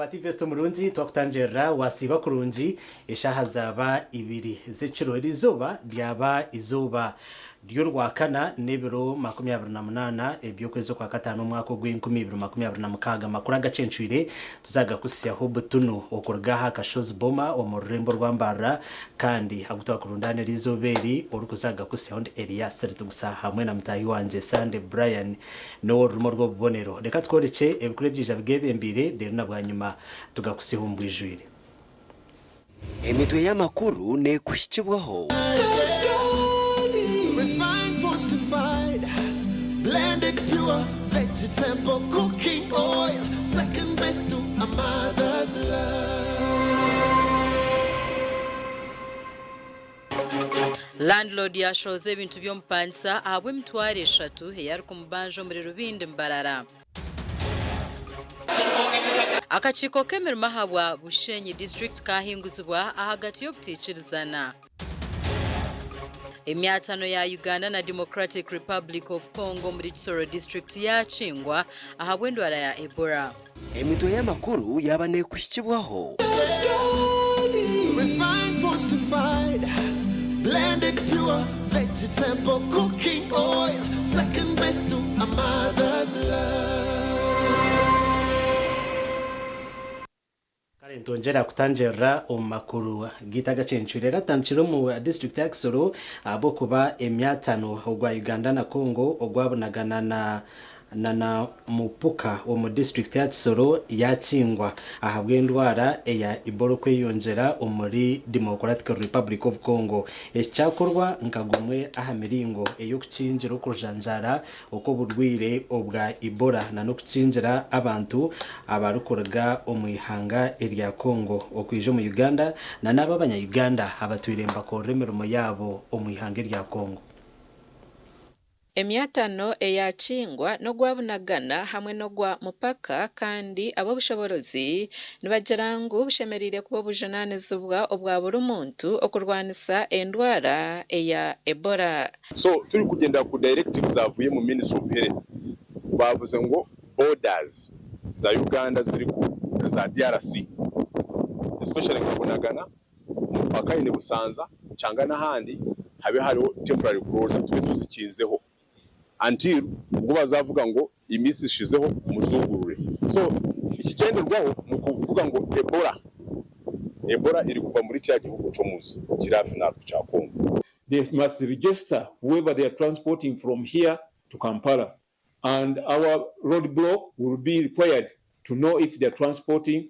Wa TV Sto murungi twakutangirira wasiiba kurungi eshaaha zaaba ibiri z'ekiro eri izooba ryaba izooba ry'orwakana n'ebiro 28 eby'okwezi okwa kataano omwaka ogw'enkumi ibiri 26. Amakuru agacencwire tuzagakutsyaho butunu okuruga aha kashozi Boma omu rurembo rwa Mbarara kandi agu twakurundaana eri izooba eri orikuzagakutsyaho ndi Elias Ritugusa hamwe na mutaahi wangye Sande Brian n'ow'orurimi orw'obubonero. Reka tworekye ebikuru ebyija bigeebembeire reero na bwanyima tugakutsihe omu bwijwire. Emitwe y'amakuru neekuhikibwaho. Refined, fortified, blended pure vegetable cooking oil, second best to a mother's love. Landlord yashohoza ebintu by'omupangisa ahabw'emitwaro eshatu ei arikumubanja omuri Rubindi Mbarara. Akakiiko k'emirimo ahabwa Bushenyi District kahinguzibwa ahagati y'obuteikirizana. Emyatano ya Uganda na Democratic Republic of Congo omuri Kisoro District yakingwa ahabw'endwara ya Ebola. Emitwe y'amakuru yaaba neekuhikibwaho. Refined, fortified, blended pure vegetable cooking oil, second best to a mother's love. Kare nitwongyera kutangirira omu makuru gaitu agacencwire gatandikire omu disiturikiti ya Kisoro ahabw'okuba emyatano ogwa Uganda na Congo ogwabunagana na na na mupuka omu disiturikiti ya Kisoro yakingwa ahabw'endwara eya Ebola okweyongyera omuri Democratic Republic of Congo. Eki kyakorwa nka gumwe aha miringo ey'okukingira okujanjaara okw'oburwaire obwa Ebola na n'okukingira abantu abarikuruga omu ihanga erya Congo okwija omu Uganda na n'abo abanya-Uganda abatwire nibakorera emirimo yaabo omu ihanga erya Congo. Emyatano eya Kingwa n'ogwa Bunagana hamwe n'ogwa Mupaka kandi ab'obushoboorozi nibagira ngu bushemereire kuba obujunaanizibwa obwa buri muntu okurwanisa endwara eya Ebola. So turi kugyendera ku directives zavuye mu Ministry of Health bavuze ngu borders za Uganda ziri ku za DRC especially nka Bunagana, omupaka in Busanza kyanga n'ahandi habe hariho temporary closure tube tuzikinzeho until ubwo bazavuga ngo iminsi ishizeho muzugurure. So ekigyenderwaho nikuvuga ngu Ebola Ebola eri kuva muri kiriya gihugu ky'omuzi kiri hafi natwe kya Congo. They must register whoever they are transporting from here to Kampala and our roadblock will be required to know if they are transporting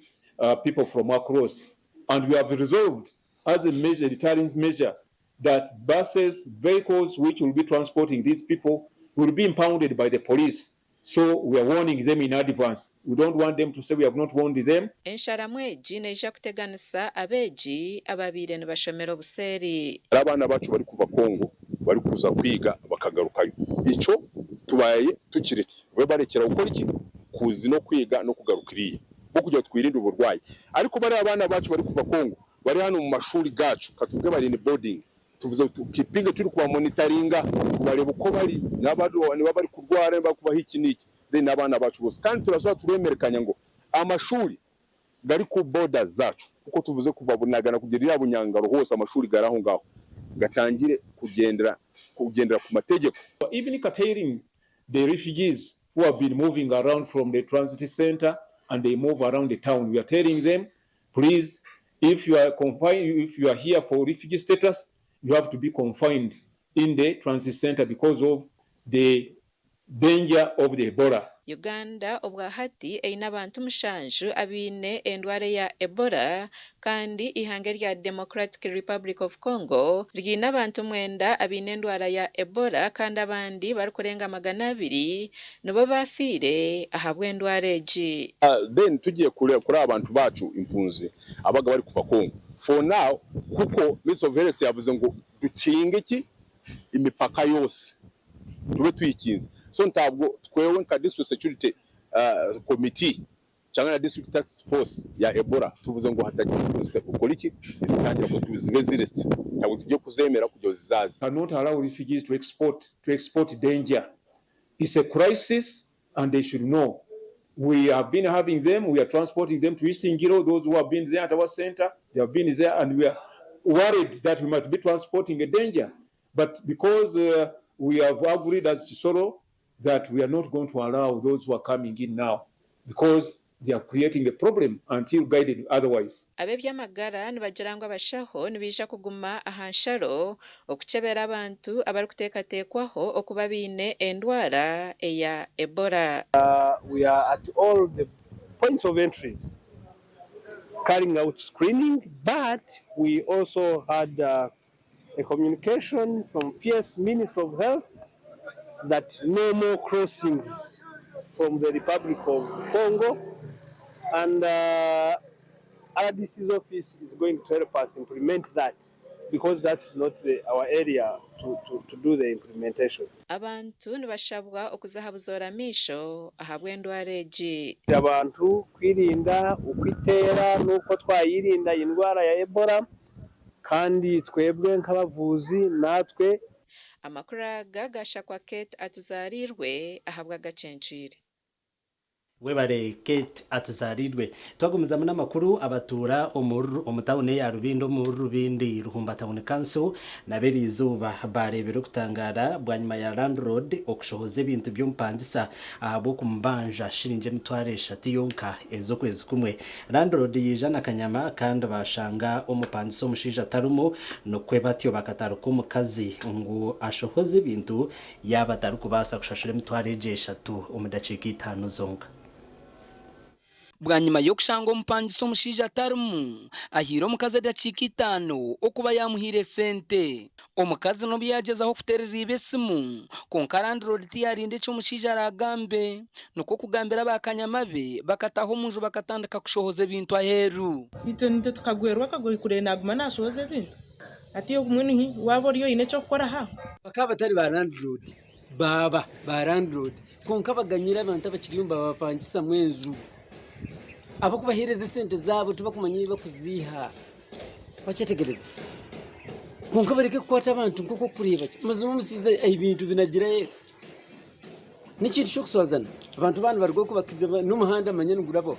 people from across and we have resolved as a measure, deterrence measure, that buses, vehicles which will be transporting these people will be impounded by the police. So we are warning them in advance. We don't want them to say we have not warned them. Ensharamu egi neija kuteganisa abeegi ababaire nibashomera obuseeri. Hari abaana bacu bari kuva Congo bari kuza kwiga bakagarukayo ekyo tubaye tukiretse babe barekyera gukora iki kuza no kwiga no kugaruka iriya bo kugira twirinde uburwayi ariko bariya abana bacu bari kuva Congo bari hano mu mashuri gacu katuvuge bari in boarding tuvuze tukipinga turi kubamonitaringa kubareba uko bari niba bari kurwara niba kubaho iki n'iki then n'abana bacu bose kandi turaza turemerekanya ngo amashuri gari ku border zacu kuko tuvuze kuva Bunagana kugera iriya Bunyangaro hose amashuri gari aho ngaho gatangire kugendera kugendera ku mategeko. Even curtailing the refugees who have been moving around from the transit center and they move around the town. We are telling them, please, if you are confined, if you are here for refugee status, you have to be confined in the transit center because of the danger of the Ebola. Uganda obwahati eine abantu 7 abaine endwara ya Ebola kandi eihanga erya Democratic Republic of Congo riine abantu 9 abaine endwara ya Ebola kandi abandi barikurenga 200 nibo baafiire ahabw'endwara egi. Then tugiye kuri abantu bacu impunzi abaga bari kuva Congo for now kuko Minister of Health yavuze ngo dukinge iki imipaka yose tube tuyikinze so ntabwo twewe nka district security committee cyangwa na district task force ya Ebola tuvuze ngo hatagira ukora iki zitangira ko zibe ziretse ntabwo tugiye kuzemera kugira zizaze. Cannot allow refugees to export danger. It's a crisis and they should know. We have been having them, we are transporting them to Isingiro, those who have been there at our center, they have been there, and we are worried that we might be transporting a danger. But because we have agreed as Kisoro that we are not going to allow those who are coming in now, because they are creating a problem until guided otherwise. Ab'eby'amagara nibagira ngu abashaho nibaija kuguma aha nsharo okukyebera abantu abarikuteekateekwaho okuba baine endwara eya Ebola. We are at all the points of entries carrying out screening, but we also had a communication from PS Minister of Health that no more crossings from the Republic of Congo, and RDC's office is going to help us implement that, because that's not our area to do the implementation. Abantu nibashabwa okuza buzora amisho ahabw'endwara egi. Abantu kwirinda ukwitera nuko twayirinda indwara ya Ebola, kandi twebwe nk'abavuzi natwe. Amakuru aga gashakwa Kate Atuzarirwe ahabwa Gacencire. Webare Kate Atuzarirwe. Twagumizamu n'amakuru. Abatuura omu tawuni ya Rubindi, omu Rubindi Ruhumba Town Council, naberi izooba barebera okutangara bwanyuma ya landlord okushohoza ebintu by'omupangisa ahabw'okumubanja shiringi 30,000 yonka ez'okwezi kumwe. Landlord yija na kanyama kandi bashanga omupangisa omushaija atarumu, nokwe batyo bakataruka omukazi ngu ashohoze ebintu yaba atarikubaasa kushashura 30,000 omu dakiika 5 zonka. Bwanyuma y'okushanga omupangisa omushaija atarimu, ahiire omukazi edakiika 5 okuba yamuhiire sente. Omukazi n'obu yagezaho kuterera iba esimu, kwonka landlord tiyarinda eki omushaija aragambe, nikwo kugambira abakanyama be bakataha omu nju bakatandika kushohoza ebintu aheeru. Itwe nitwe tukagwerwa akagoyi kure naguma nashohoza ebintu. Ati okumwe waba ori oine eky'okukora ha. Bakaba batari ba landlord, baba ba landlord, kwonka baganyira abantu abakiriyo babapangisamu enju. Abakubahereza esente zaabo tibakumanya bakuziiha, bakyetegereza. Kwonka bareke kukwata abantu nk'oku okureeba. Mazima omusiiza ebintu binagirayo. N'ekintu ky'okuswazana. Abantu bandi baruga oku bakiza n'omuhanda manya nigurabo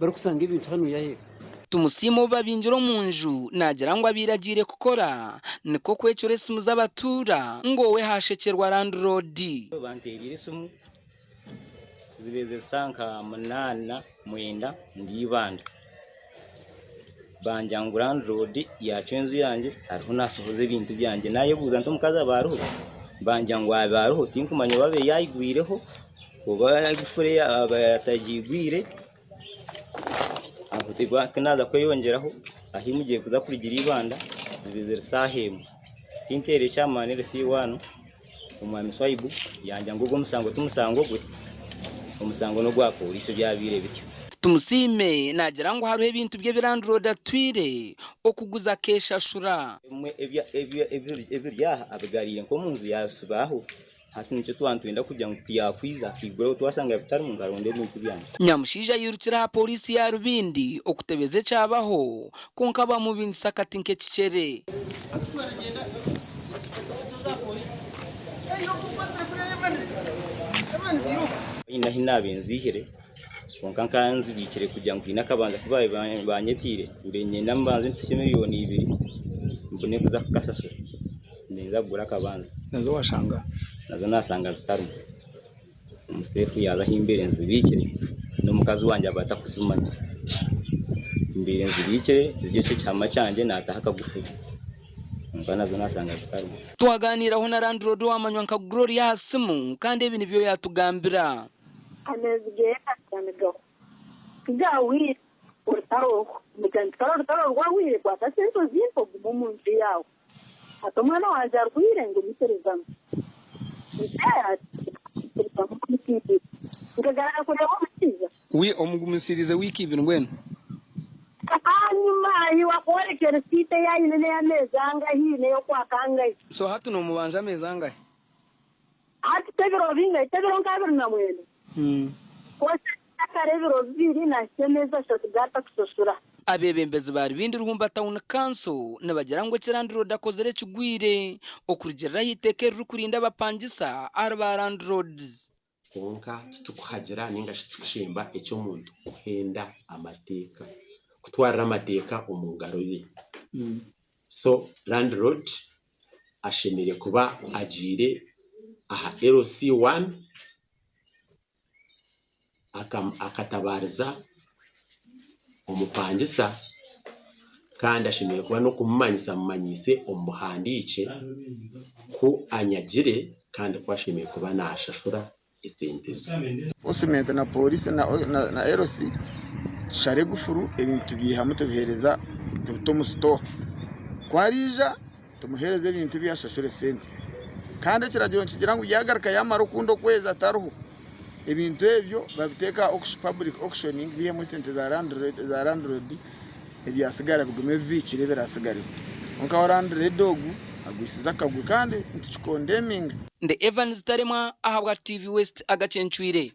barikusanga ebintu hanu yaheeru. Tumusiime obu babingira omu nju nagira ngu abiiragiire kukora, nikwo kwecura esimu z'abatuura ngu owe hashekyerwa landlord. Banteerire esimu zibeze nka 8 9 ndi Ibanda, banja ngu landlord yacwa enju yangye hariho nasohoza ebintu byangye. Nayebuuza nti omukazi aba ariho, banja ngu aba ariho, tinkumanya oba abe yayigwireho oba yagufure aba yatagigwire. Aho tinaza kweyongyeraho ahi mugiye kuza kurigira Ibanda zibeze saaha 1 tinteere ekyamaani risiiwano omwami Swaibu yanja ngu ogwo omusango tumusango gwe, omusango n'ogwa polisi byabiire bityo. Tumusiime nagira ngu hariho ebintu bye landlord atwire okuguza keshashura. Ebiri aha abigarire nk'omu nju yasibaho. Hati nikyo twantwenda kugira ngu yakwiza akiguraho twasanga bitarimu nkaronda ebintu byange. Nyamushaija yirukira aha polisi ya Rubindi okutebeza ekyabaho, kwonka bamubingisa akati nk'ekicere. Nahi nabenzihire kwonka nkanzibikire kugira ngu hiine akabanza ku banyetiire mbe nyenda mbanze mpise 2 million mbone kuza kukasasura ninza kugura akabanza. Nazo washanga? Nazo nasanga zitarimu. Omusefu yaza ahi mbeire nzibikire n'omukazi wangye aba atakuzimanya. Mbeire nzibikire kiri ekihama kyangye nataho akagufuri, kwonka nazo nasanga zitarimu. Twaganiraho na landlord wamanywa nka Gloria aha simu, kandi ebi nibyo yatugambira. Amezi geekatanigaho gawire orutaro mutandikara orutaro rwawire kwata sente ozimpa ogume omu nju yawe. Ati omwana wanje arwire ngumisirizemu, nkagarara kureba omushaija. Wi omugumisirize wiiki 2 mbwenu. Hanyuma iwakworeka risiiti eyayine n'ey'ameezi angahi n'ey'okwaka angahi. So hati nomubanja amezi angahi? Hati tebiro bingahi, tebiro nka 29. Kose akara ebiro 2 nahika emezi 3 gatakushashura. Abebembezi ba Rubindi Ruhumba Town Council nibagira ngu eki landlord akozire ekigwire okurugiriraho iteeka eririkurinda abapangisa ahari ba landlords. Kwonka titukuhagira ninga shi titukushemba eky'omuntu kuhenda amateeka, kutwarira amateeka omu ngaro ye. So landlord ashemereire kuba agiire aha LC1 akatabaariza omupangisa kandi ashemereire kuba n'okumumanyisa amumanyiise omu buhandiikye ku anyagire kandi ku ashemereire kuba naashashura esente ze. Enforcement na Pooriisi na LC tushara egufuru ebintu tubyihamu tubiheereza tubita omu sitowa. Ku ariija tumuheereze ebintu bye ashashure esente. Kandi ekiragiro nikigira ngu yaagaruka yaamara okundi okwezi atariho, ebintu ebyo babiteeke aha public auction biihemu esente za landlord ebyasigara bigume bibiikire ebiratsigareho. Kwonka we landlord ogu agwisize akagwe kandi nitukikondeminga. Ndi Evans Taremwa ahabwa TV West agacencwire.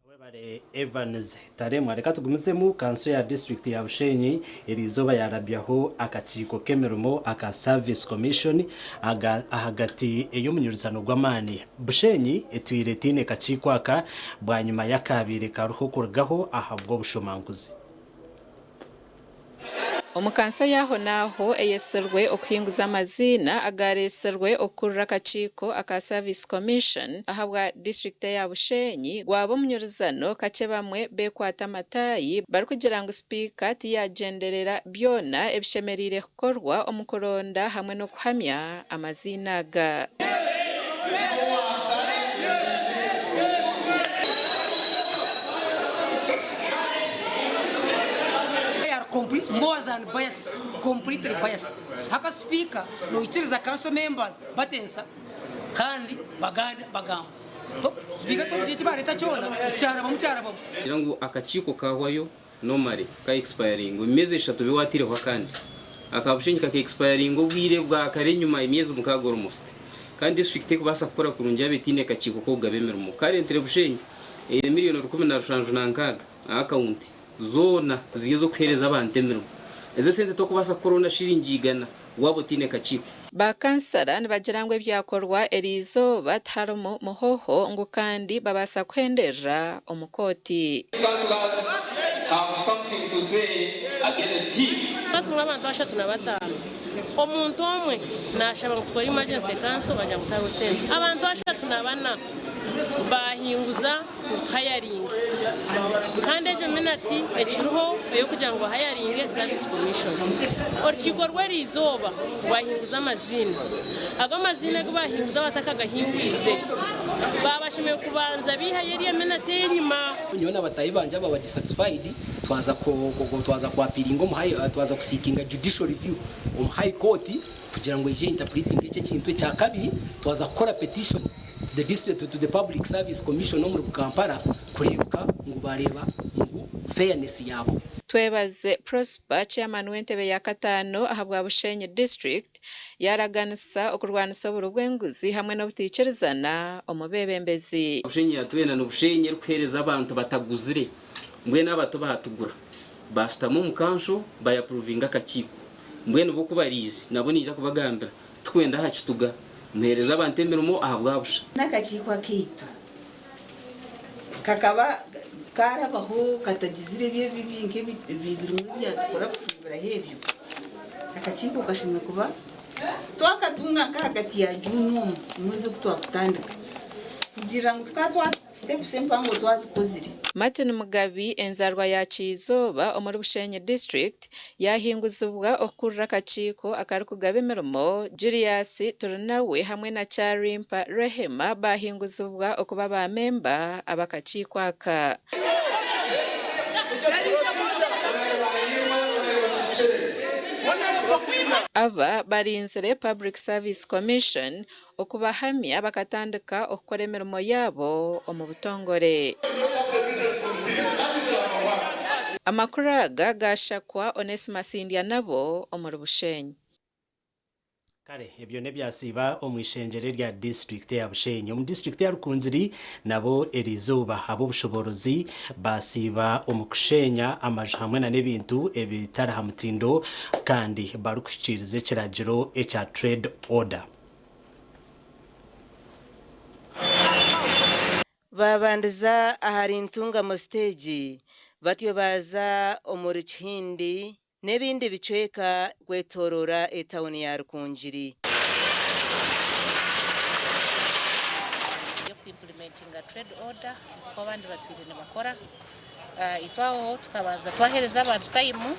Webare Evans Taremwa. Reka tugumizemu, kanso ya disiturikiti ya Bushenyi eriizooba yarabyaho akakiiko k'emirimo aka Service Commission ahagati y'omunyurizano gw'amaani. Bushenyi etwire etaine kakiiko aka bwanyima y'akaabaire kariho kurugaho ahabw'obushomankuzi. Omu kanso y'ahonaaho eyetsirwe okuhinguza amaziina agaaretsirwe okukurira akakiiko aka Service Commission ahabwa disiturikiti eya Bushenyi gwaba omunyurizano kakye bamwe bekwata amataayi barikugira ngu sipiika tiyagyenderera byona ebishemereire kukorwa omu kuronda hamwe n'okuhamya amaziina aga. They are complete, more than biased, completely biased. Haka speaker noikiriza council members batensa kandi baganda bagamba. To speaker tokugira eki bareta kyona kyarabamu kyarabamu. Kugira ngu akakiiko kahwayo normally ka expiringa omu myezi eshatu obe wataireho akandi. Aka Bushenyi kaka expiringa obwire bwa kare enyima emyezi mukaaga almost. Kandi district terikubaasa kukora kurungi yaaba etaine kakiiko k'okugaba emirimo. Currently Bushenyi eine million 1700 aha akawunti zoona ziri ez'okuheereza abantu emirimo. Ezo esente torikubaasa kukoraho na shiringi igana waaba otaine kakiiko. Ba kansara nibagira ngu ebyakorwa eriizooba tiharimu muhoho ngu kandi babaasa kuhenderera omu kooti. Councillors have something to say against him. Turimu abantu 35. Omuntu omwe naashaba ngu tukore emergency council bagira ngu tihariho sente. Abantu 34 baahinguza ngu tuhayaringe. Kandi egyo minati ekiriho ey'okugira ngu bahayaringe Service Commission. Orukiiko rw'eriizooba rwahinguza amaziina. Ago amaziina agu baahinguza batakagahingwize, baabashemereire kubanza baihayo eriya minati ey'enyima. Nyowe na bataahi bangye ababa dissatisfied twaza twaza ku appealinga omu high twaza ku seekinga judicial review omu high court kugira ngu eije interpretinge eki ekintu. Ekyakabiri twaza kukora petition to the district to the public service commission omuri Kampala kureebeka ngu bareeba ngu fairness yaabaho. Twebaze Prosper, Chairman w'entebe ya kataano ahabwa Bushenyi District, yaaraganisa okurwanisa oburi bw'enguzi hamwe n'obutaikirizana omu beebembezi. Bushenyi yatwena ni Bushenyi erikuheereza abantu bataguzire mbwenu abato baatugura baashutama omu kansho bayapuruvinga akakiiko mbwenu bo ku bariize nabo niija kubagambira titukwenda aha kituga muheereze abantu emirimo ahabwa busha. N'akakiiko akaitu kakaba karabaho katagizire ebyo ebibi nk'ebirimu ebyatukora kuhinguraho ebyo. Akakiiko kashemereire kuba twakatunga nk'ahagati ya June omu omwezi ogu twakutandika kugira ngu tukaba twa steps empango twazikozire. Martin Mugabi enzarwa ya Kyizooba omuri Bushenyi District yahinguzibwa okukurira akakiiko akarikugaba emirimo, Julius Turinawe hamwe na Kyarimpa Rehema bahinguzibwa okuba ba memba ab'akakiiko aka. Aba barinzire Public Service Commission okubahamya bakatandika okukora emirimo yaabo omu butongore. Amakuru aga gaashakwa Onesmus Ndyanabo omuri Bushenyi. Kare ebyo n'ebyasiiba omu ishengyero erya disiturikiti eya Bushenyi. Omu disiturikiti ya Rukungiri nabo eriizooba ab'obushoboorozi baasiiba omu kusheenya amaju hamwe na n'ebintu ebitari ha mutindo kandi barikuhikiiriza ekiragiro ekya Trade Order. Baabandiza ahari Ntungamo siteegi batyo baaza omuri Kihindi n'ebindi bicweka kwetooroora etauni ya Rukungiri. Y'okuimplementinga trade order nk'oku abandi batwire nibakora. Itwe aho tukabanza twaheereza abantu tayimu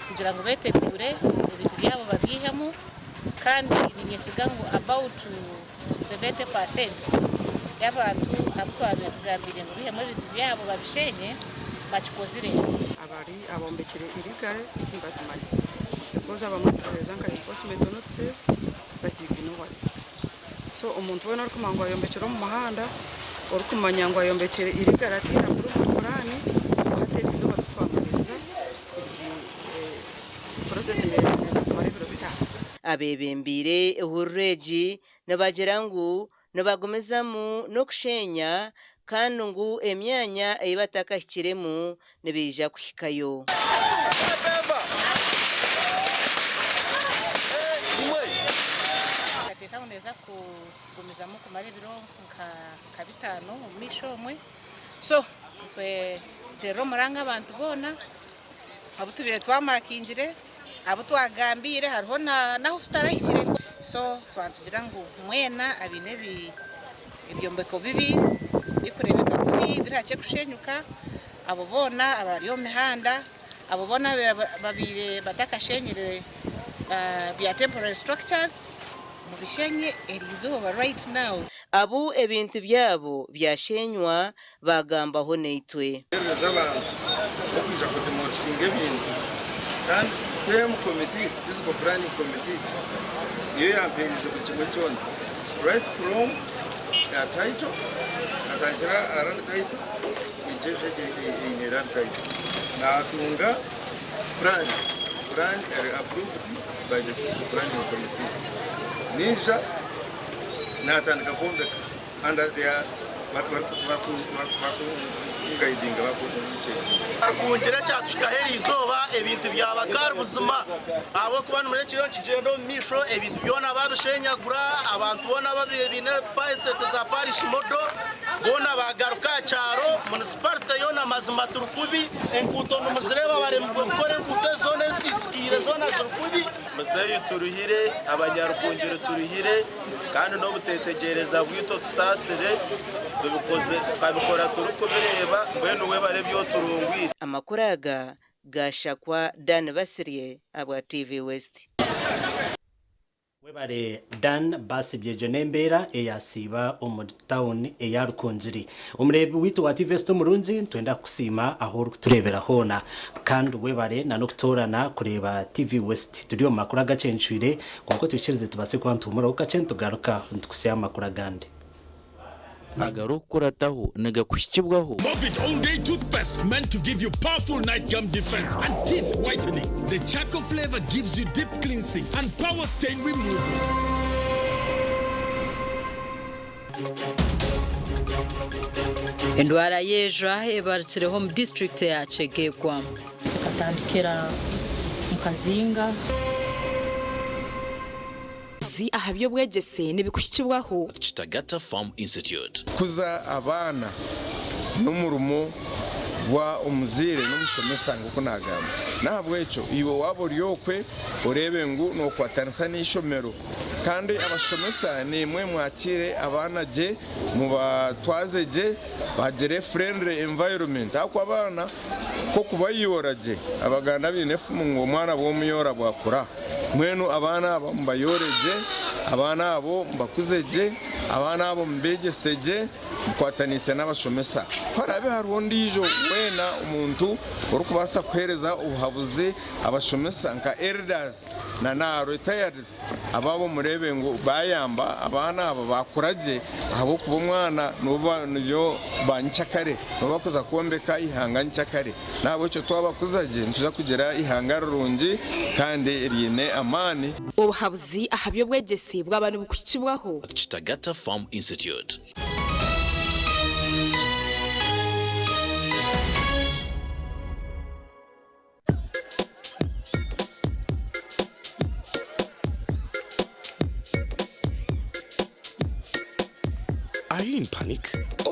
kugira ngu beeteguure ebintu byabo babyihemu kandi niinyesiga ngu about 70% y'abantu abu twabaire tugambiire ngu baihemu ebintu byabo babisheenye bakikozire. Abari abombekire illegally nibabimanya because abamwe tubaheereza nka enforcement notices baziignoringa. So omuntu weena orikumanya ngu ayombekire omu muhanda, orikumanya ngu ayombekire illegally ataine approved plan, hati eriizooba titwamariiriza egi process neeza kumara ebiro bitaano. Abeebembeire ehururu egi nibagira ngu nibagumizamu n'okusheenya kandi ngu emyanya ei batakahikiremu nibaija kuhikayo. Nteekateeka ngu neeza kugumizamu kumara ebiro nka bitaano omu maisho omwe. So nituteerera omuranga abantu boona abu tubaire twamakingire, abu twagambiire hariho n'ahu tutarahikire. So twaba nitugira ngu mwena abaine ebyombeko bibi, birikureebeka kubi, biri hakye kushenyuka, abo boona abari omu mihanda, abo boona ababaire batakashenyire bya temporary structures, mubishenye eriizooba right now. Abu ebintu byabo byashenywa baagambaho naitwe. Kuheereza abantu b'okwija kudemolishinga ebintu kandi same committee, physical planning committee niyo yampeerize buri kimwe kyona right from aha title nkatandikira aha land title kuhika eine land title natunga plan, plan eri approved by the physical planning committee naija natandika kwombeka under their barikungayidinga barikunkyekinga. Rukungiri ekyatuhikaho eriizooba ebintu byaba kaari buzima ahabw'okuba nimureba ekiriyo nikigyenda omu maisho ebintu byona babishenyagura abantu boona ababaire baine esente za parish model boona bagaruka aha kyaro munisiparite yoona mazima turi kubi enguuto nimuzireeba baremirwe kukora enguuto ezi zoona ezisiisikaire zoona ziri kubi. Muzeeyi turuhire, abanyarukungiri turuhire kandi n'obuteetegyereza bwaitu otusaasire, tubikoze tukabikora turikubireeba, mbwenu webare ebi oturungwire. Amakuru aga gaashakwa Dan Basirye ahabwa TV West. Webare Dan Basibye egyo n'embeera eyasiiba omu tauni eya Rukungiri. Omureebi waitu wa TV West omurungi nitwenda kukusiima ahu orikutureebera hoona. Kandi webare na n'okutoorana kureeba TV West. Turi omu makuru agakyencwire kwonka otwikirize tubaase kuba nituhumuraho kakye nitugaruka nitukutsya aha makuru agandi. Agarikukurataho nigakuhikibwaho. Movit All Day Toothpaste meant to give you powerful night gum defense and teeth whitening. The charcoal flavor gives you deep cleansing and power stain removal. Endwara y'ejwa ebarukireho omu disiturikiti ya Kyegegwa. Tukatandikira omu kazinga. Zi aha by'obwegyese nibikuhikibwaho. Kitagata Farm Institute. Kukuza abaana n'omurimo gwa omuzaire n'omushomesa nk'oku naagamba. N'ahabw'ekyo iwe waaba ori okwe oreebe ngu nookwatanisa n'eishomero kandi abashomesa naimwe mwakiire abaana gye, mubatwaze gye, bagire friendly environment ahakuba abaana Nk'okubayoora gye, Abaganda baine efumu ngu omwana bw'omuyoora bwakura. Mbwenu abaana aba mubayoore gye, abaana abo mubakuze gye, abaana abo mubeegyese gye, mukwataniise n'abashomesa. Ku haraabe hariho ondiijo weena omuntu orikubaasa kuheereza obuhabuzi abashomesa nka elders na na retireds, Abo mureebe ngu baayamba abaana aba baakura gye ahabw'okuba omwana nibo niyo ba nyikyakare, nibo barikuza kwombeka eihanga nyikyakare. N'ahabw'ekyo twabakuza gye nituza kugira eihanga rirungi kandi eriine amaani. Obuhabuzi aha by'obwegyese bwaba nibukuhikibwaho. Kitagata Farm Institute. Are you in panic?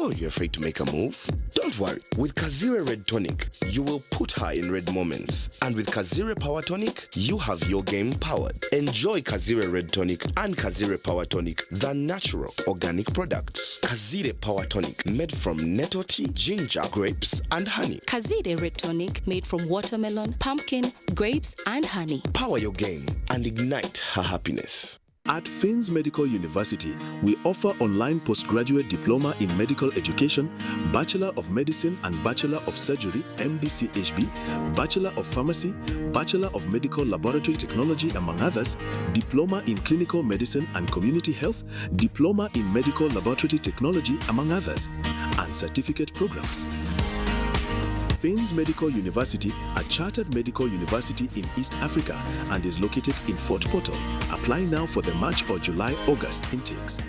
Or you're afraid to make a move? Don't worry. With Kazire Red Tonic, you will put her in red moments. And with Kazire Power Tonic, you have your game powered. Enjoy Kazire Red Tonic and Kazire Power Tonic, the natural organic products. Kazire Power Tonic, made from nettle tea, ginger, grapes, and honey. Kazire Red Tonic made from watermelon, pumpkin, grapes, and honey. Power your game and ignite her happiness. At Finns Medical University, we offer online postgraduate diploma in medical education, Bachelor of Medicine and Bachelor of Surgery, MBCHB, Bachelor of Pharmacy, Bachelor of Medical Laboratory Technology, among others, Diploma in Clinical Medicine and Community Health, Diploma in Medical Laboratory Technology, among others, and certificate programs. Finns Medical University, a chartered medical university in East Africa and is located in Fort Portal. Apply now for the March or July August intakes.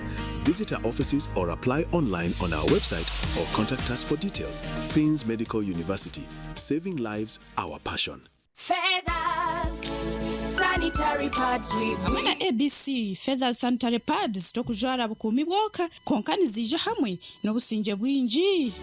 Visit our offices or apply online on our website or contact us for details. Finns Medical University, saving lives, our passion. Feathers, sanitary pads with Hamwe na ABC Feathers Sanitary Pads tokujwara bukuumi bwonka kwonka niziija hamwe n'obusingye bwingi.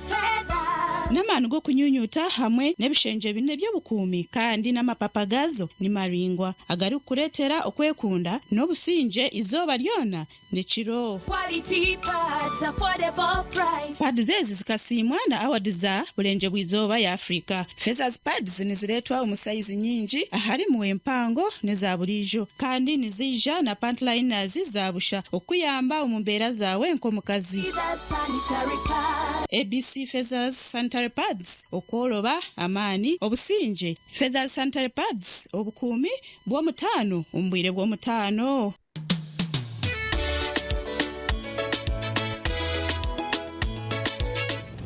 N'amaani g'okunyunyuuta hamwe n'ebishengye bina eby'obukuumi kandi n'amapapa gaazo ni maraingwa agarikukureetera okwekunda n'obusingye eizooba ryona n'ekiro. Quality pads, affordable price. Pads ezi zikasiimwa na awadi za Burengyerwa-izooba ya Afrika. Feathers Pads nizireetwa omu sayizi nyingi aharimu empango n'eza buriijo kandi niziija na pant liners za busha okukuyamba omu mbeera zaawe nk'omukazi. Feathers sanitary pads. ABC Feathers Sanitary Pads, okworoba, amaani, obusingye. Feathers Sanitary Pads, obukuumi bw'omutaano omu bwire bw'omutaano.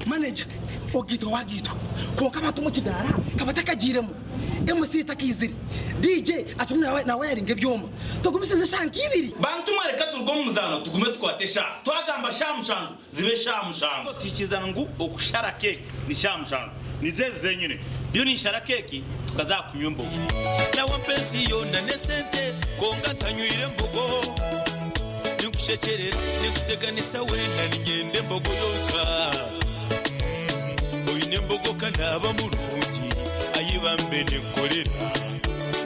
Manager ogaitwa wagaitwa kwonka abantu omu kidaara ka batakagiiremu, MC takaizire, DJ akirimu nawayaringa ebyoma. Tugumisirize eshaaha nka ibiri. Bantu mwe reka turuge omu muzaano tugume tukwate eshaaha. Twagamba shaaha mushanju zibe shaaha mushanju. Twikiriza ngu okushara keeki ni shaaha mushanju. Nizo ezi zenyine. Ndiyo ninshara keeki tukaza aha kunywa embogo. Nawe mpa ensi yoona n'esente kwonka ntanywire mbogo. Ninkushekyerera, ninkuteganisa weena niinyenda embogo yonka. Oine embogo ka naaba murungi, ayi bambe ninkukorera.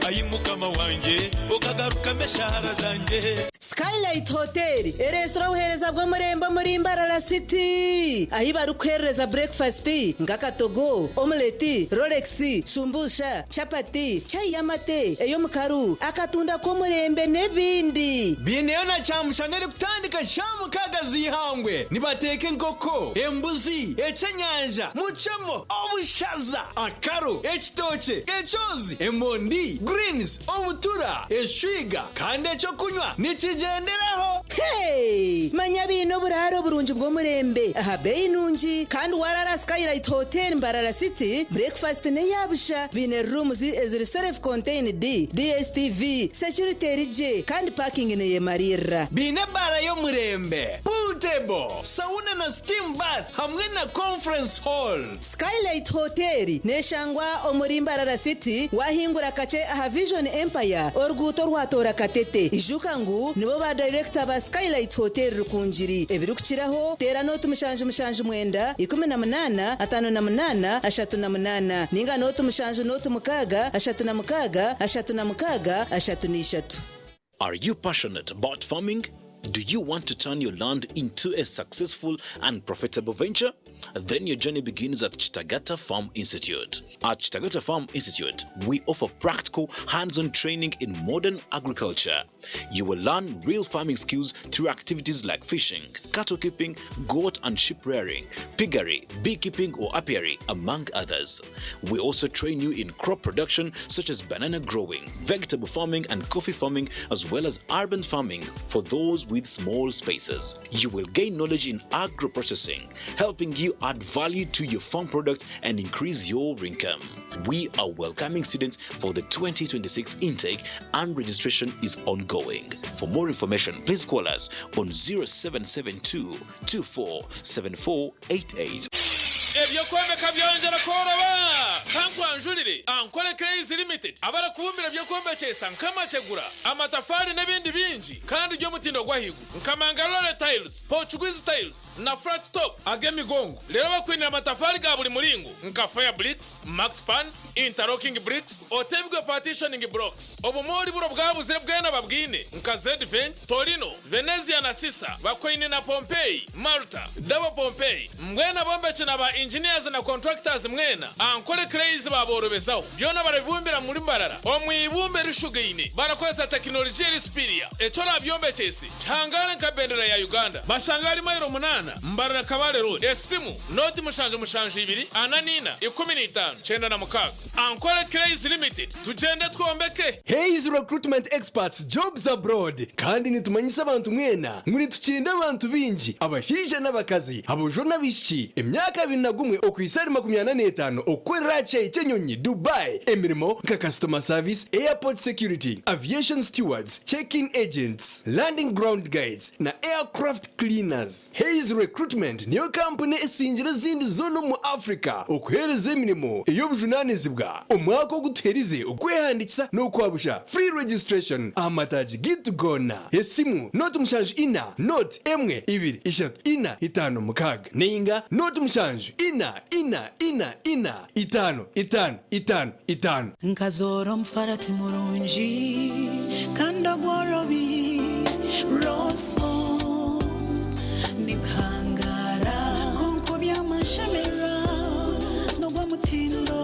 Ayi Mukama wangye, okagarukamu eshaara zangye. Skylight Hotel ereetsire obuheereza bw'omurembe omuri Mbarara City ahi barikuheerereza burekifasiti nk'akatogo, omuleti, rolex, shumbusha, chapati, chai y'amate, ey'omukaru, akatunda k'omurembe n'ebindi. Baineyo na kyamushana erikutandika shaaha mukaaga z'eihangwe. Nibateeka enkoko, embuzi, eky'enyanja, mucemo, obushaza, akaro, ekitookye, ekyozi, emondi, greens, obutura, eshwiga kandi eky'okunywa nikigyenderaho. Hey! Manya baine oburaaro burungi bw'omurembe aha beeyi nungi kandi waraara Skylight Hotel Mbarara City, breakfast n'eya busha. Baine rooms eziri self contained, DSTV, security eri gye kandi parking neyemariirira. Baine ebaara y'omurembe, pool table, sauna na steam bath hamwe na conference hall. Skylight Hotel neshangwa omuri Mbarara City wahingura kakye aha Vision Empire oruguuto orwatoora Katete. Ijuka ngu nibo ba dayirekita ba Skylight Hotel Rukungiri. Ebirikukiraho teera nooti 779 18 58 38 ninga nooti 7 nooti 6 36 36 33. Are you passionate about farming? Do you want to turn your land into a successful and profitable venture? Then your journey begins at Chitagata Farm Institute. At Chitagata Farm Institute, we offer practical, hands-on training in modern agriculture. You will learn real farming skills through activities like fishing, cattle keeping, goat and sheep rearing, piggery, beekeeping or apiary, among others. We also train you in crop production such as banana growing, vegetable farming and coffee farming, as well as urban farming for those with small spaces. You will gain knowledge in agro-processing, helping you add value to your farm products and increase your income. We are welcoming students for the 2026 intake and registration is ongoing. For more information, please call us on 0772 247488. Eby'okwombeka byongyera kworoba. twanjurire Ankole Clays Limited abarikubumbira eby'okwombekyesa nk'amategura, amatafaari n'ebindi bingi kandi by'omutindo gw'ahaiguru nka Mangalore Tiles, Portuguese Tiles na Flat Top ag'emigongo. Reero bakwinire amatafaari ga buri muringo nka Fire Bricks, Max Pans, Interlocking Bricks, Otebigwe Partitioning Blocks. Obumoori buro bwabuzire bwena babwine nka Zedvent, Torino, Venezia na Sisa, Bakoine na Pompeii, Malta, Double Pompeii, mbwenu abombeki na ba engineers na contractors mwena, Ankole Clays baaborobezaho. Byona barabibumbira muri Mbarara omu ibumba erishugaine barakozesa tekinologiya eri superior. Eki orabyombekyese kihangare nka bendera ya Uganda. Bashanga ahari mailo munaana Mbarara Kabale Road. Esimu, nooti 772 44 15 96. Ankole Clays Limited, tugyende twombeke! Hays Recruitment Experts Jobs Abroad kandi nitumanyisa abantu mwena ngu nitukyenda abantu baingi abashaija n'abakazi, aboojo n'abaishiki, emyaka 21 okuhitsya ahari 45 okukorera aha kishaayi ky'enyonyi Dubai emirimo nka Customer Service, Airport Security, Aviation Stewards, Check-in Agents, Landing Ground Guides na Aircraft Cleaners. Hays Recruitment niyo kampuni esingire ezindi zoona omu Africa okuheereza emirimo ey'obujunaanizibwa. Omwaka ogu tuherize okwehandiikisa n'okwabusha, free registration, aha mataagi gaitu goona. Esimu, 074 0 1 2 3 4 5 6 nainga 0 7 4 4 4 4 5 5 5 5. Nkazoora omufarati murungi kandi ogworobi, Rosefoam niguhangaara kwonka oby'amashemererwa n'ogw'omutindo,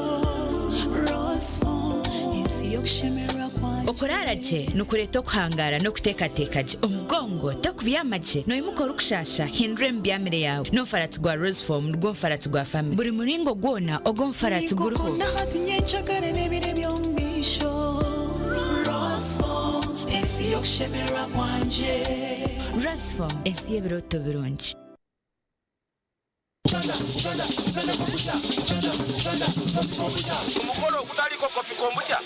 Rosefoam ensi y'okushemererwa kwangye. Okuraara gye nikureeta okuhangaara n'okuteekateeka gye. Omugongo tokubyama gye, noimuka orikushaasha, hindura emibyamire yaawe. N'omufaratsi gwa Rosefoam nigwo mufaratsi gwa famire. Buri muringo gwona ogw'omufaratsi guriho. Ninkukunda hati nyencakare n'ebiro eby'omu maisho, Rosefoam ensi y'okushemererwa kwangye. Rosefoam ensi y'ebirooto birungi. Omukoro ogutariiko kofi kombucha.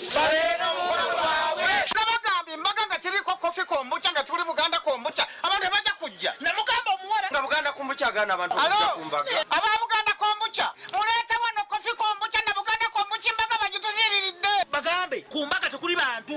Nabagamba embaga nga teriiko kofi kombucha nga tuli Buganda kombucha abantu tebajja kujja. Namugamba omuwala. Nga Buganda kombucha agaana abantu Alo okujja ku mbaga. aba Buganda kombucha muleete wano kofi kombucha na Buganda kombucha embaga bagituziriridde. Bagambe ku mbaga tekuli bantu.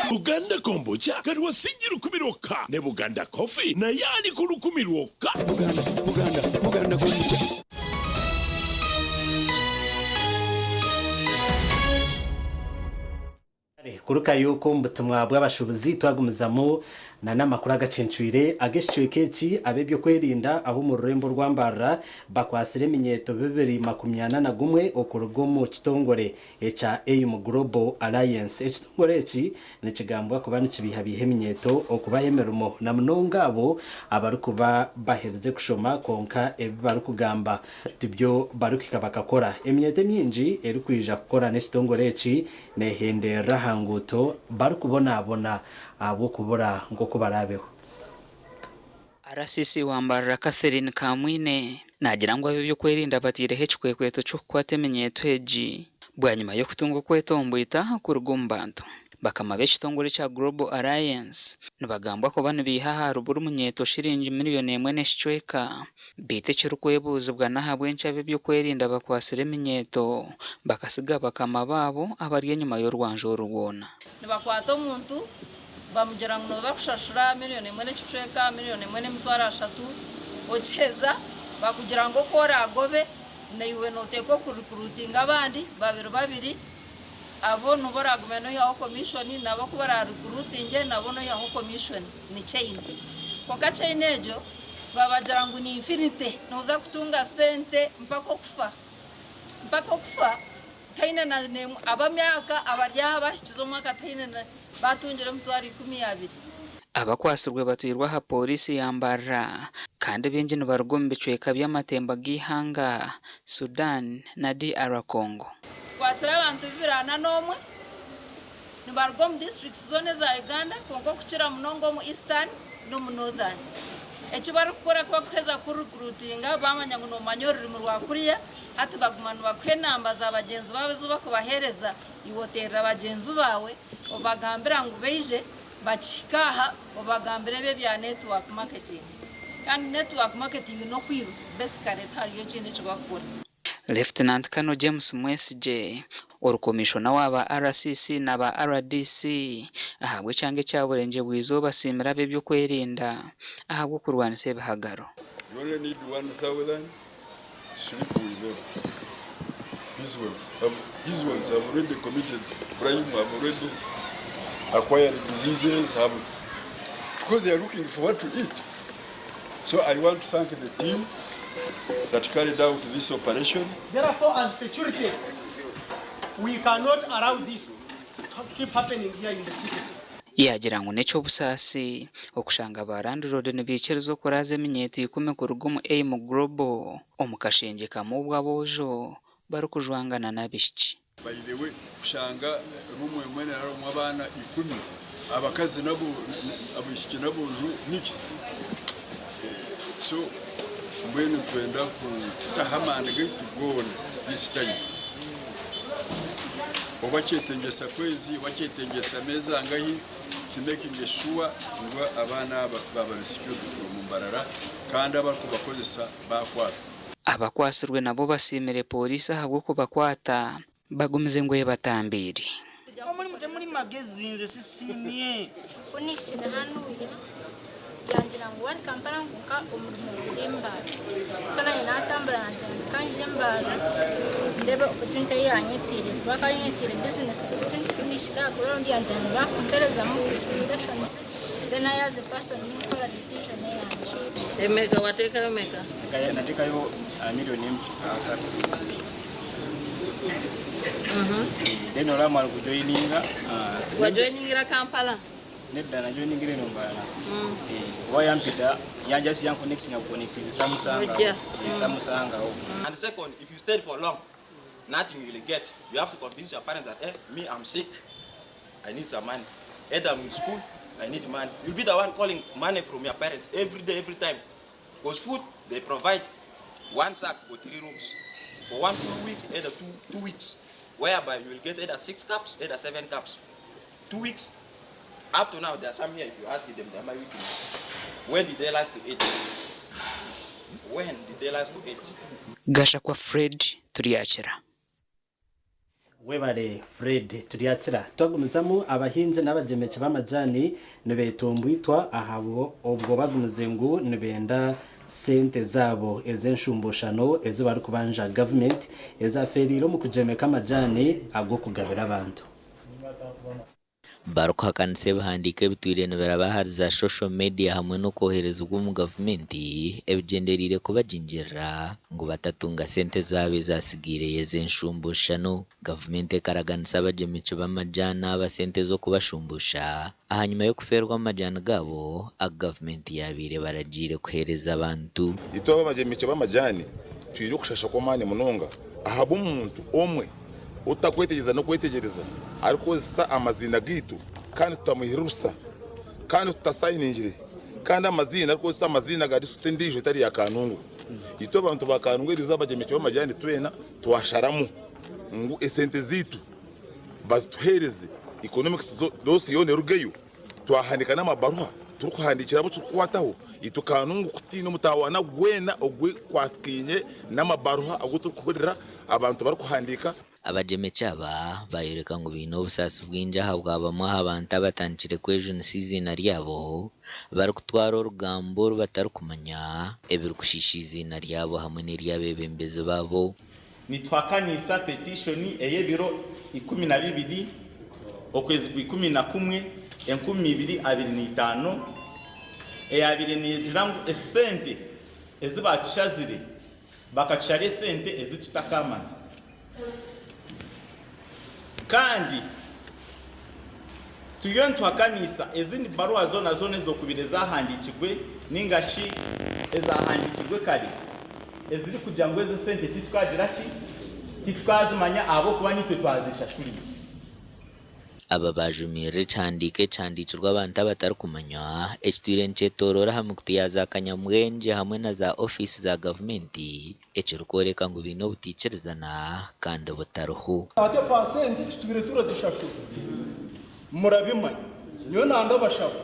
Buganda Kombucha kati wa siringi lukumi lwokka ne Buganda Coffee naye ali ku lukumi lwokka. Buganda, Buganda, Buganda Kombucha. Kare kurukayo okwo omu butumwa bw'abashuubuzi twagumizamu na n'amakuru agacencwire ag'ekicweka eki ab'ebyokwerinda ab'omu rurembo orwa Mbarara bakwatsire eminyeeto 241 okuruga omu kitongore ekya AIM Global Alliance. Ekitongore eki nikigambwa kuba nikibiihabiiha eminyeeto okubaha emirimo na munonga abo abarikuba baherize kushoma kwonka ebi barikugamba tibyo barikuhika bakakora. Eminyeeto emingi erikwija kukora n'ekitongore eki Neehenderera aha nguuto barikubonabona ahabw'okubura nk'oku baraabeho. RCC wa Mbarara Catherine Kamwine naagira ngu ab'ebyokwerinda bateireho ekikwekweto ky'okukwata eminyeeto egi bwanyima y'okutunga okwetomboita kuruga omu bantu. Bakama b'ekitongore ekya Global Alliance nibagambwa kuba nibaiha ahari buri munyeeto shiringi miriyoni emwe n'ekicweka. Beitu ekirikwebuuzibwa n'ahabw'enki ab'eby'okwerinda bakwatsire eminyeeto bakasiga bakama baabo abari enyima y'orwanja oru rwona. Nibakwata omuntu bamugira ngu nooza kushashura miriyoni emwe n'ekicweka, miriyoni emwe n'emitwaro ashatu, okiheza bakugira ngu oku oraagobe naiwe nooteekwa okurikuruutinga abandi babiri babiri, abo nibo oraagume noihaho komishoni nabo ku baraarikuruutingye nabo noihaho komishoni. Ni chain. Kwonka chain egyo Babagira ngu ni infinity noza kutunga sente mpaka okufa mpaka okufa tihaine na nemwe abamyaka abari aha abahikize omwaka tihaine na batungire emitwaro ikumi abiri. Abakwatsirwe batwirwe aha pooriisi ya Mbarara kandi baingi nibaruga omu bicweka by'amatemba g'eihanga, Sudan na DR Congo. Tukwatsire abantu 241 nibaruga omu districts zoona eza Uganda kwonka okukira munonga omu Eastern n'omu Northern. Eki barikukora ku barikuheza kukurikurutinga baamanya ngu noomanya orurimi rwa kuriya, hati baguma nibakuha enamba za bagyenzi baabo ezi barikubaheereza, iwe oteerera bagyenzi baawe obagambira ngu baije Bakihika aha obagambire ebi ebya network marketing. Kandi network marketing n'okwiba basically tihariyo ekindi eki bakukora. Lieutenant Colonel James Mwesigye, ori komishona w'aba RCC n'aba rdc ahabw'ekyanga ekya Burengye-bw'eizooba asiimire ab'eby'okwerinda ahabw'okurwanisa ebihagaro. You only need 1,000, sleep with them. These ones have, these ones have already committed crime, have already acquired diseases, have because they are looking for what to eat. So I want to thank the team that carried out this operation. Therefore, as security, we cannot allow this to keep happening here in the city. Yaagira ngu n'eky'obusaasi okushanga ba landiroodi nibaikiriza okuraaza eminyeeto ikumi kuruga omu AIM Global omu kashengye kamwe obwo aboojo barikujwangana n'abaishiki. By the way, kushanga room emwe niharimu abaana ikumi, abakazi nabo, abaishiki n'aboojo mixed. So mbwenu nitwenda kutaho amaani gaitu goona this time. Oba kyetengyesa kwezi, oba kyetengyesa ameezi angahi, to making sure ngu abaana aba baaba rescued from Mbarara kandi abarikubakozesa baakwatwa. Abakwatsirwe nabo basiimire Pooriisi ahabw'okubakwata bagumize ngu ebatambiire. Omulimu temuli magezi nze sisiimye. Ku nihikire hanuya yangira ngu wari Kampala ngu nka omurimo guri Mbarara so nanye natambura nagira nti kanyije Mbarara ndebe opportunity eyi yanyetiire kuba akaba anyetiire business opportunity ku nihikire aha ground yangira ngu bakumperezamu presentations then I as a person ninkora decision eyangye. Emeka wateekayo meka? Nateekayo million 3. Then olwamara kujoininga Wajoiningira Kampala? Nedda, najoiningira eno Mbarara. Oba yampita yanjasi yanconnectinga buconnecting samusangawo. Ojja. Samusangawo. And second, if you stayed for long, nothing you will get. You have to convince your parents that, eh, me, I'm sick. I need some money. Either I'm in school, I need money. You'll be the one calling money from your parents every day, every time. Because food, they provide one sack for three rooms. For one full week, either 2 weeks, whereby you will get either six cups, either seven cups. 2 weeks. Up to now, there are some here, if you ask them, they are my witness. When did they last to eat? When did they last to eat? Gashakwa Fred, Turyakira. Webare Fred Turyakira. Twagumizamu, abahinzi n'abagyemeki b'amajani nibetumbwitwa ahabwo obwo bagumize ngu nibenda sente zaabo ez'enshumbushano ezi barikubanja gavumenti ezaferiire omu kugyemeka amajani ag'okugabira abantu. Barikuhakanisa ebihandiiko ebitwire nibiraba ahari za social media hamwe n'okwoherezibwa omu gavumenti ebigyendereire kubagyingyirira ngu batatunga sente zaabo ezasigaireyo ez'enshumbushano. Gavumenti ekaraganisa abagyemeki b'amajani aba sente z'okubashumbusha ahanyuma y'okufeerwa amajani gaabo agu gavumenti yabaire baragiire kuheereza abantu. Itwe abagyemeki b'amajani twine okushasha kw'amaani munonga ahabw'omuntu omwe otakwetegyereza n'okwetegyereza arikukozesa amaziina gaitu, kandi tutamuhire rusa, kandi tutasayiningire, kandi amaziina arikukozesa amaziina ga district endiijo etari ya Kanungu. Itwe abantu ba Kanungu erizo abagyemeki b'amajani twena twasharamu ngu esente ziitu bazituheereze, economics loss yoona erugeyo. Twahandika n'amabaruha turikuhandikira abo turikukwataho. Itwe Kanungu kutiina omutawana gwena ogwekwasikiine n'amabaruha agu turikuhurira abantu barikuhandiika. Abagyemeki aba bayoreka ngu baine obusaasi bwingi ahabwa bamwe aha bantu abatandikire kwejunisa eiziina ryabo barikutwara orugambo oru batarikumanya ebirikushiisha eiziina ryabo hamwe n'ery'abeebembezi baabo. Nitwakanisa petition ey'ebiro 12 okwezi kwa 11 2025 eyabire nigira ngu esente ezi batushazire, bakatushara esente ezi tutakamanya, kandi turiyo nituhakanisa ezindi baruwa zoona zoona ezokubire zahandikirwe ninga shi ezahandikirwe kare eziri kugira ngu ezi sente titwagira ki, titwazimanya ahabw'okuba nitwe twazishashuriye. Aba bajumirire ekihandiiko ekihandiikirwe abantu abatarikumanywa ekitwire nikyetooroora aha mikutu ya za kanyamwengye hamwe na za ofiisi za gavumenti ekirikworeka ngu baine obutaikirizana kandi butariho. Ate percent tutwire turazishashura, murabimanya. Nyowe nandabashaba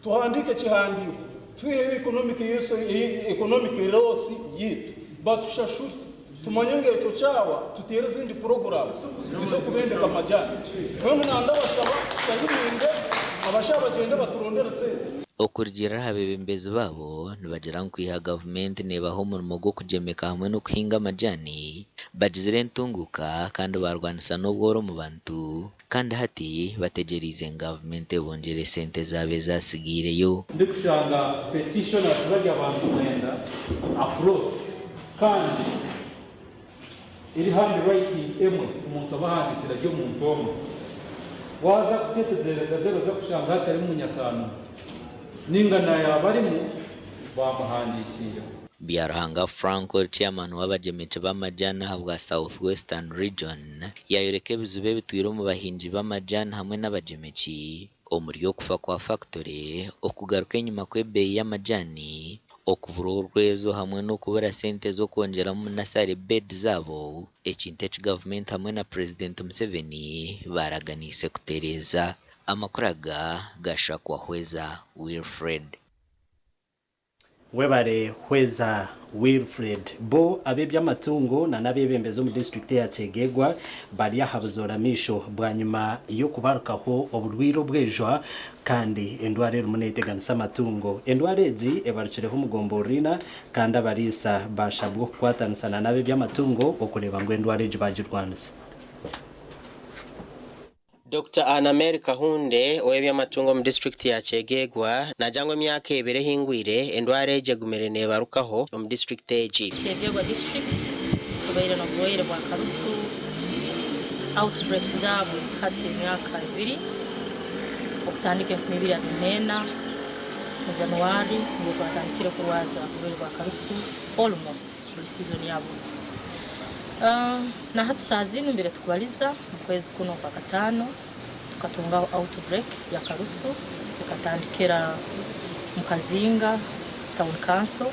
tuhandiike ekihandiiko twiheyo economic loss yitu batushashure tumanye ngu ekyo kyawa tuteere ezindi puroguramu ez'okubendeka amajani. Mbwenu nandabashaba tusayininde abashaho bagyende baturondere sente. Okurugiirira aha beebembezi baabo, nibagira ngu kwiha gavumenti neebaha omurimo gw'okugyemeka hamwe n'okuhinga amajani, bagizire entunguuka kandi baarwanisa n'obworo omu bantu kandi hati bategyereize ngu gavumenti ebongyere esente zaabo ezaatsigaireyo. Ndikushanga petitioners bari abantu mwenda across kandi eri handwriting emwe omuntu abahandikira ari omuntu omwe. Waaza kukyetegyereza gye oraza kushanga hatarimu munyakaanoni ninga na yaaba arimu baamuhandiikiireho. Byaruhanga Frank ori Chairman w'abagyemeki b'amajani ahabwa South Western Region yayoreka ebizibu ebitwire omu bahingi b'amajani hamwe n'abagyemeki omuri okufa kwa fakitore, okugaruka enyima kw'ebeeyi y'amajani, okubura orwezo hamwe n'okubura sente z'okwongyeramu nasare bed zaabo, ekintu eki gavumenti hamwe na Purezidenti Museveni baaraganiise kutereeza. Amakuru aga gashakwa Hweza Wilfred. Webare Hweza Wilfred. Bo ab'eby'amatungo na n'abeebembezi omu disiturikiti eya Kyegegwa bari aha buzoora maisho bwanyima y'okubarukaho oburwaire obwejwa kandi endwara erimu neeteganisa amatungo. Endwara egi ebarukireho omu gomborora ina kandi abariisa baashabwa okukwatanisa na n'ab'eby'amatungo okureeba ngu endwara egi baagirwanisa. Dokita Anna Mary Kahunde ow'eby'amatungo omu disiturikiti ya Kyegegwa naagira ngu emyaka ebiri ehingwire, endwara egi egumire neebarukaho omu disiturikiti egi. Kyegegwa district tubaire n'oburwaire bwa karusu, outbreaks zaabwo hati emyaka ebiri okutandika 2024 mu January nibwo twatandikire kurwaza oburwaire bwa karusu almost buri season yabwo. Na hati saaha zinu mbire tukubaliza mu kwezi kunu okwa kataano tukatungaho outbreak ya karusu ekatandikira mu Kazinga town council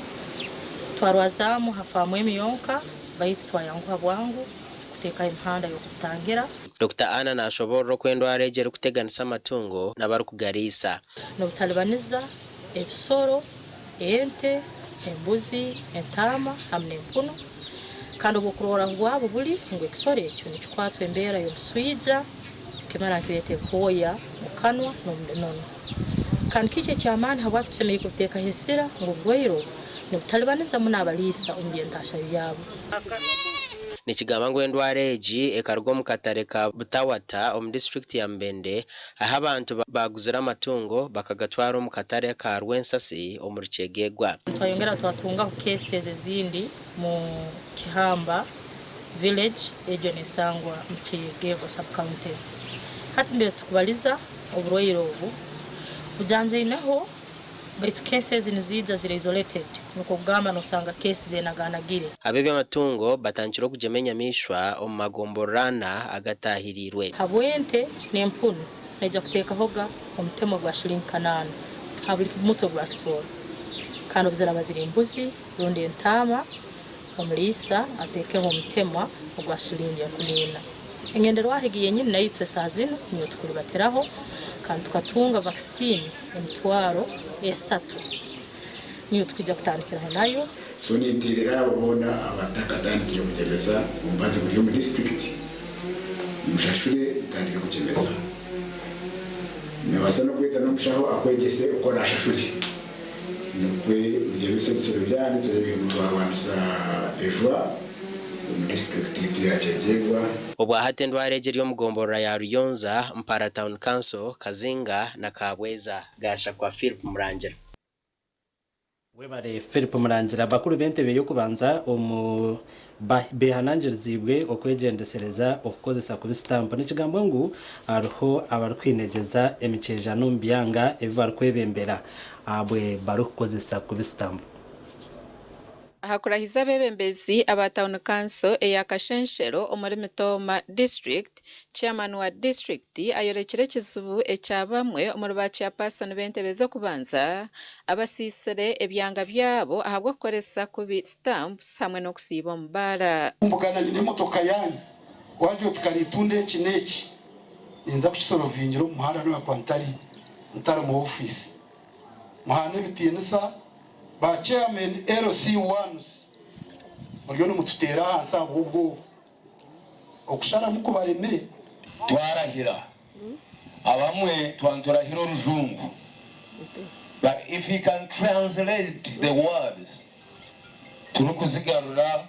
twarwazaamu ha faamu emu yonka baitu twayanguha bwangu kuteekaho emihanda y'okubutangira. Dokita Anna nashoboorora oku endwara egi erikuteganisa amatungo n'abarikugariisa. Nibutalibaniza ebisoro, ente, embuzi, entaama hamu n'empunu kandi obwokurorraho bwabo buli ngu ekisoro ekyo nikikwatwa embeera y'omuswija kimara nikireeta ebihooya mu kanwa n'omu binono. Kandi kiki eky'amaani habwaki tusemeriire kubuteekaho esira ngu oburwaire obu nibutalibaniza muno abaliisa omu by'entaahya byabo. Nikigambwa ngu endwara egi ekaruga omu katare ka Butawata omu disiturikiti ya Mubende ahu abantu baaguzire amatungo bakagatwara omu katare aka Rwensasi omuri Kyegegwa. Twayongera twatungaho cases ezindi mu Kihamba village egyo nesangwa mu Kyegegwa sub county. Hati mbere tukubaliza oburwaire obu bujanjaineho Baitu case ezi niziija ziri isolated nikwo kugamba nosanga case zenaganagire. Ab'eby'amatungo batandikire okugyema enyamaishwa omu magomborora ana agataahiriirwe. Habw'ente n'empunu naija kuteekahoga omutemwa gwa shilingi kanaana ha buli mutwe gwa kisooro. Kandi obu ziraaba ziri embuzi rundi entaama, omuliisa ateekeho omutemwa ogwa shilingi enkumi ina. Engenderwaho egi yenyini naitwe saaha zinu niyo tukulibatiraho kandi tukatunga vaccine 30,000 niyo tukwija kutandikiraho nayo. So ninteerera abo boona abatakatandikire kugyemesa omubazi guri omu disiturikiti, mushashure mutandike kugyemesa. Noobaasa n'okweta n'omushaho akwegyese oku oraashashure nikwo mugyemese ebisoro byanyu tureebe ngu twarwanisa ejwa. omu disiturikiti yaitu ya Kyegegwa. Obwahati endwara egi eri omu gomborora ya Ruyonza, Mpara Town Council, Kazinga na Kabweza. Gashakwa Philip Murangira. Webare Philip Murangira. Bakuru b'entebe y'okubanza omu behanangiriziibwe okwegyendesereza okukozesa kubi sitampu. Nikigambwa ngu hariho abarikwinegyeza emikyeejano omu byanga ebi barikwebembera ahabwe barikukozesa kubi sitampu. Aha kurahiza abeebembezi aba tauni kanso eya Kashenshero omuri Mitooma district, Chairman wa disiturikiti ayorekire ekizibu ekya bamwe omuri ba chairperson b'entebe z'okubanza abasiisire ebyanga byabo ahabw'okukoresa kubi stamps hamwe n'okusiiba omu baara. Mbugana nyine emotoka yaanyu, waagira oti karitunda eki n'eki, ninza kukisorovingira omu muhanda nobu hakuba ntari ntari mu ofiisi. Muhaane ebitiinisa ba chairman LC1s muriyo nimututeera ahansi ahabw'obwoba. Okusharamu kubaremire. Twarahira abamwe twanturahira orujungu, but if he can translate the words turikuzigarura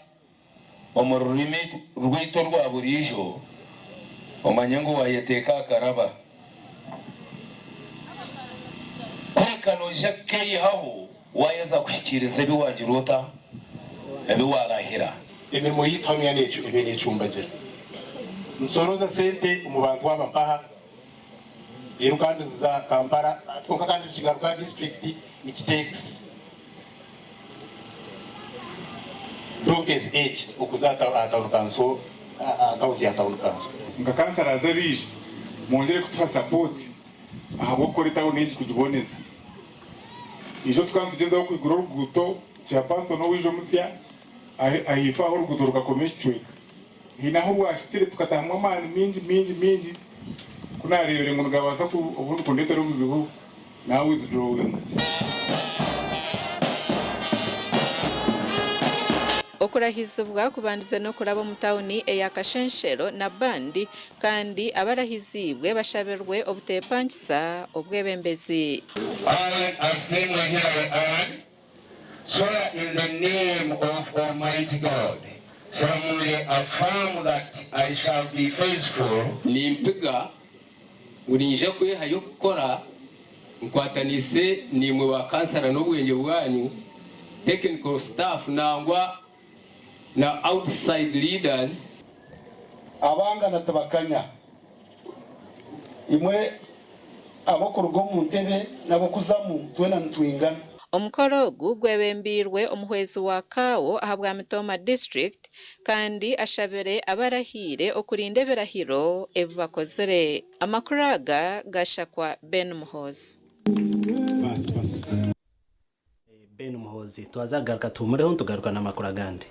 omu rurimi rwaitu orwa buriijo, omanye ngu wayeteeka akaraba kureka noija kukeyihaho wayeza kuhikiiriza ebi wagira ota ebi warahira. Emirimo yaitu hanu ebeire necumbagira. Nitusorooza sente omu bantu aba mpaha reero kandi ziza Kampala kwonka kandi zikigaruka aha disiturikiti it takes donkeys age okuza aha town council aha akawunti ya town council. Nka kansarazi abaija mwongyere kutuha sapooti ahabw'okukora etawuni egi kugiboneza. Ijo tukaba nitugyezaho kwigura oruguuto, chairperson owaija omusya ahaifo aho oruguuto rukakoma ekicweka. Haine ahu rwahikire tukatahamu amaani maingi maingi maingi, ku naareebire ngu nigabaasa obundi kundeetera obuzibu, na withdrawinga. Okurahizibwa kubandize n'okuraba omu tauni eya Kashenshero na Band kandi abarahiziibwe bashabirwe obuteepangisa obwebembezi. I, Asiimwe Hillary Allan, swear in the name of Almighty God, solemnly affirm that I shall be faithful. Nimpiga ngu niinyija kwehayo kukora nkwataniise naimwe ba kansara n'obwengye bwanyu, technical staff nangwa na outside leaders. Abangana tibakanya. Imwe ab'okuruga omu ntebe n'ab'okuzamu twena nitwingana. Omukoro ogu gwebembiirwe omuhwezi wa CAO ahabwa Mitooma District kandi ashabire abarahiire okurinda ebirahiro ebi bakozire. Amakuru aga gashakwa Ben Muhoozi. Ben Muhoozi twaza kugaruka tuhumureho nitugaruka n'amakuru agandi.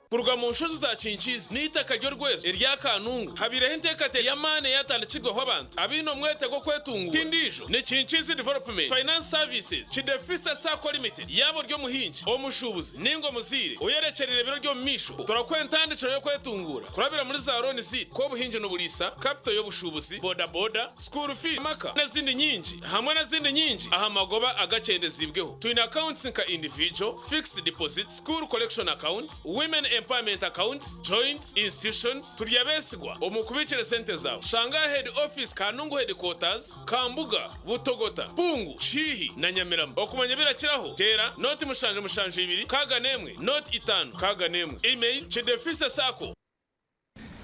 Kuruga mu nshozi za Kinkiizi n'eitaka ry'orwezo erya Kanungu, habaireho enteekateeka y'amaani eyatandikirweho abantu abaine omwete gw'okwetunguura. Ti ndiijo, ni Kinkiizi Development Finance Services, Kidefisa Sacco Limited. Yaaba ori omuhingi, omushuubuzi nainga omuzaire oyerekyereire ebiro by'omu maisho, turakuha entandikiro y'okwetunguura kurabira muri za looni zaitu nk'obuhingi n'oburiisa, kapito y'obushuubuzi, bodaboda, school fees, amaka n'ezindi nyingi hamwe n'ezindi nyingi aha magoba agakyendeziibweho. Twine accounts nka individual, fixed deposits, school collection accounts, women empowerment accounts, joint, institutions. Turi abeesigwa omu kubiikira esente zaawe. Shanga aha head office Kanungu headquarters, Kambuga, Butogota, Pungu, Kihihi na Nyamirama. Okumanya ebirakiraho, teera noti 772 61 0 5 61. Email, Kidefisa Sacco.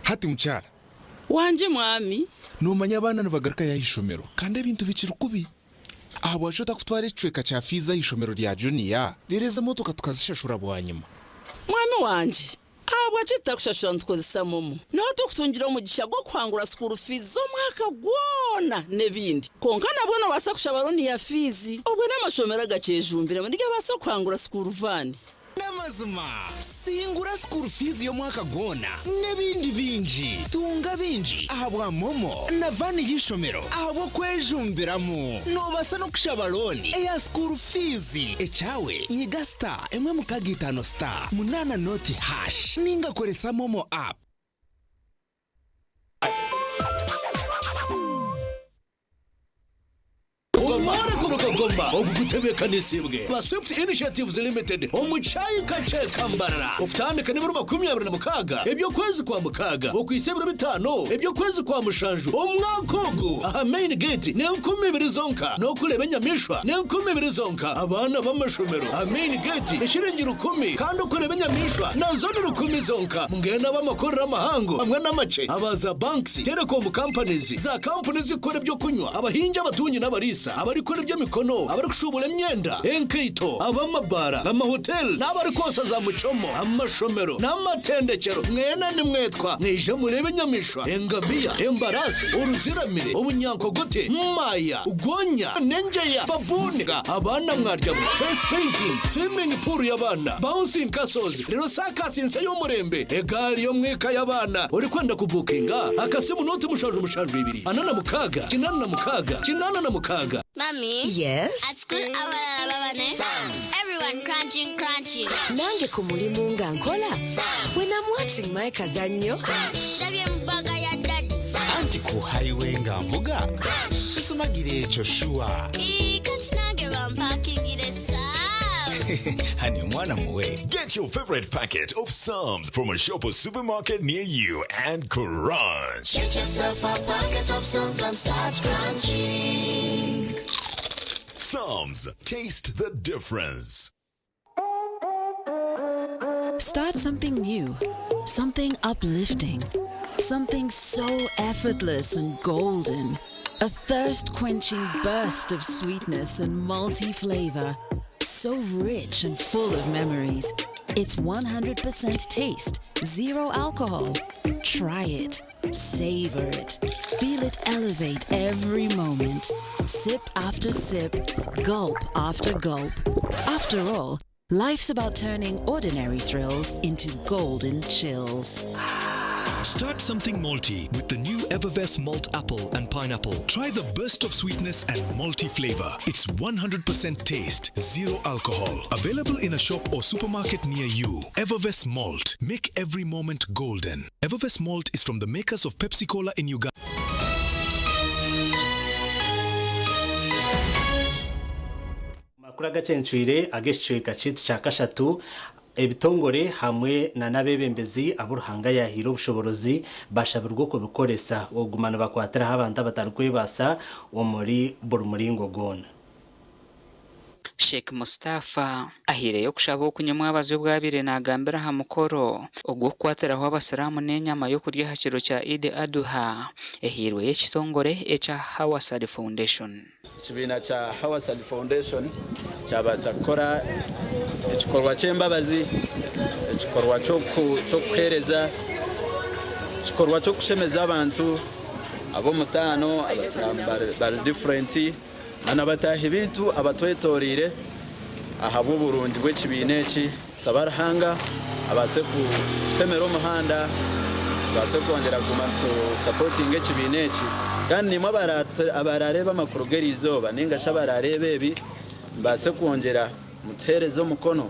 Hati mukyara. Wangye mwami. Noomanya abaana nibagarukayo aha ishomero kandi ebintu bikiri kubi. Ahabwaki otakutwara ekicweka kya fiizi aha ishomero rya juniya reero ezi emotoka tukazishashura bwanyima? Mwami wangye, ahabwaki tutakushashura nitukozesa momo? Niho turikutungira omugisha gw'okuhangura school fees z'omwaka gwona n'ebindi. Kwonka nabwo noobaasa kushaba looni ya fiizi obwo n'amashomero agakyejumbiremu nigabaasa kuhangura school van. N'amazima, singura school fees y'omwaka gwona n'ebindi bingi. Tunga bingi ahabwa MoMo na van y'eishomero ahabw'okwejumbiramu. Noobaasa n'okushaba looni eya school fees. Ekyawe, nyiga star 165 star 8 noti hash ninga koresa MoMo app. Omworeko Rukagoma ogu gutebeekanisiibwe ba Swift Initiatives Limited omu kyayika kye Kambarara okutandika n'ebiro 26 eby'okwezi kwa mukaaga okuhitsya ebiro bitaano eby'okwezi kwa mushanju omwaka ogu aha main gate n'enkumi ibiri zonka n'okureeba enyamaishwa n'enkumi ibiri zonka abaana b'amashomero aha main gate eshiringi 1000 kandi okureeba enyamaishwa nazo ni 1000 zonka mbwenu ab'amakorero amahango hamwe n'amakye aba za banks, telecom companies, za kampuni ezikukora eby'okunywa, abahingi abatungi n'abariisa. Abarikukora eby'emikono, abarikushuubura emyenda, enkaito, ab'amabaara, amahoteeri n'abarikwosa za muchomo, amashomero n'amatendekyero, mwena nimwetwa mwije mureebe enyamaishwa, engamiya, embaraasi, oruziramire, obunyankogote, maaya, gonya, n'engyeya, babuuni, abaana mwaryamu, face painting, swimming pool y'abaana, bouncing castles, reero saakaasi nsya y'omurembe, egaari y'omwika y'abaana. Orikwenda kubuukinga, akasimu nooti 772 46 86 86. Mommy. Yes? At school, abalala baba ne. Everyone crunching, crunching. Nange ku mulimu nga nkola. When I'm watching my kazannyo. Ndabye mu bbaga ya daddy. Anti ku highway nga nvuga sisumagira ekyo sure. Ii, kati nange bampakingire Sam's. Hani omwana muwe. Get your favorite packet of Psalms from a shop or supermarket near you and crunch. Get yourself a packet of Psalms and start crunching. Psalms, taste the difference. Start something new, something uplifting, something so effortless and golden. A thirst quenching burst of sweetness and malty flavor. So rich and full of memories. It's 100% taste, zero alcohol. Try it, savor it, feel it elevate every moment. Sip after sip, gulp after gulp. After all, life's about turning ordinary thrills into golden chills. Start something malty with the new Evervess Malt Apple and Pineapple. Try the burst of sweetness and malty flavor. It's 100% taste, zero alcohol. Available in a shop or supermarket near you. Evervess Malt. Make every moment golden. Evervess Malt is from the makers of Pepsi Cola in Uganda. Makuru agacencwire ag'ekicweka kyaitu kya kashatu ebitongore hamwe na n'abeebembezi abu Ruhanga yaahaire obushoborozi bashabirwe okubikoresa okuguma nibakwatiraho abantu abatarikwebaasa omuri buri muringo gwona. Sheikh Mustafa ahiireyo okushaba oku nyomwabazi obu abaire naagambira aha mukoro ogw'okukwatiraho abasiraamu n'enyama y'okurya aha kiro kya Eid Adhuha ehairweyo ekitongore ekya Hawasali Foundation. Ekibiina kya Hawasali Foundation kyabaasa kukora ekikorwa ky'embabazi, ekikorwa ky'okuheereza, ekikorwa ky'okushemeza abantu ab'omutaano, abasiraamu bari different na bataahi baitu abatwetoreire ahabw'oburungi bw'ekibiina eki. Tusaba Ruhanga abaase kututemera omuhanda tubaase kwongyera kuguma nitusapotinga ekibiina eki. Kandi naimwe abarareeba amakuru g'eriizooba nainga shi abarareeba ebi mubaase kwongyera mutuheereze omukono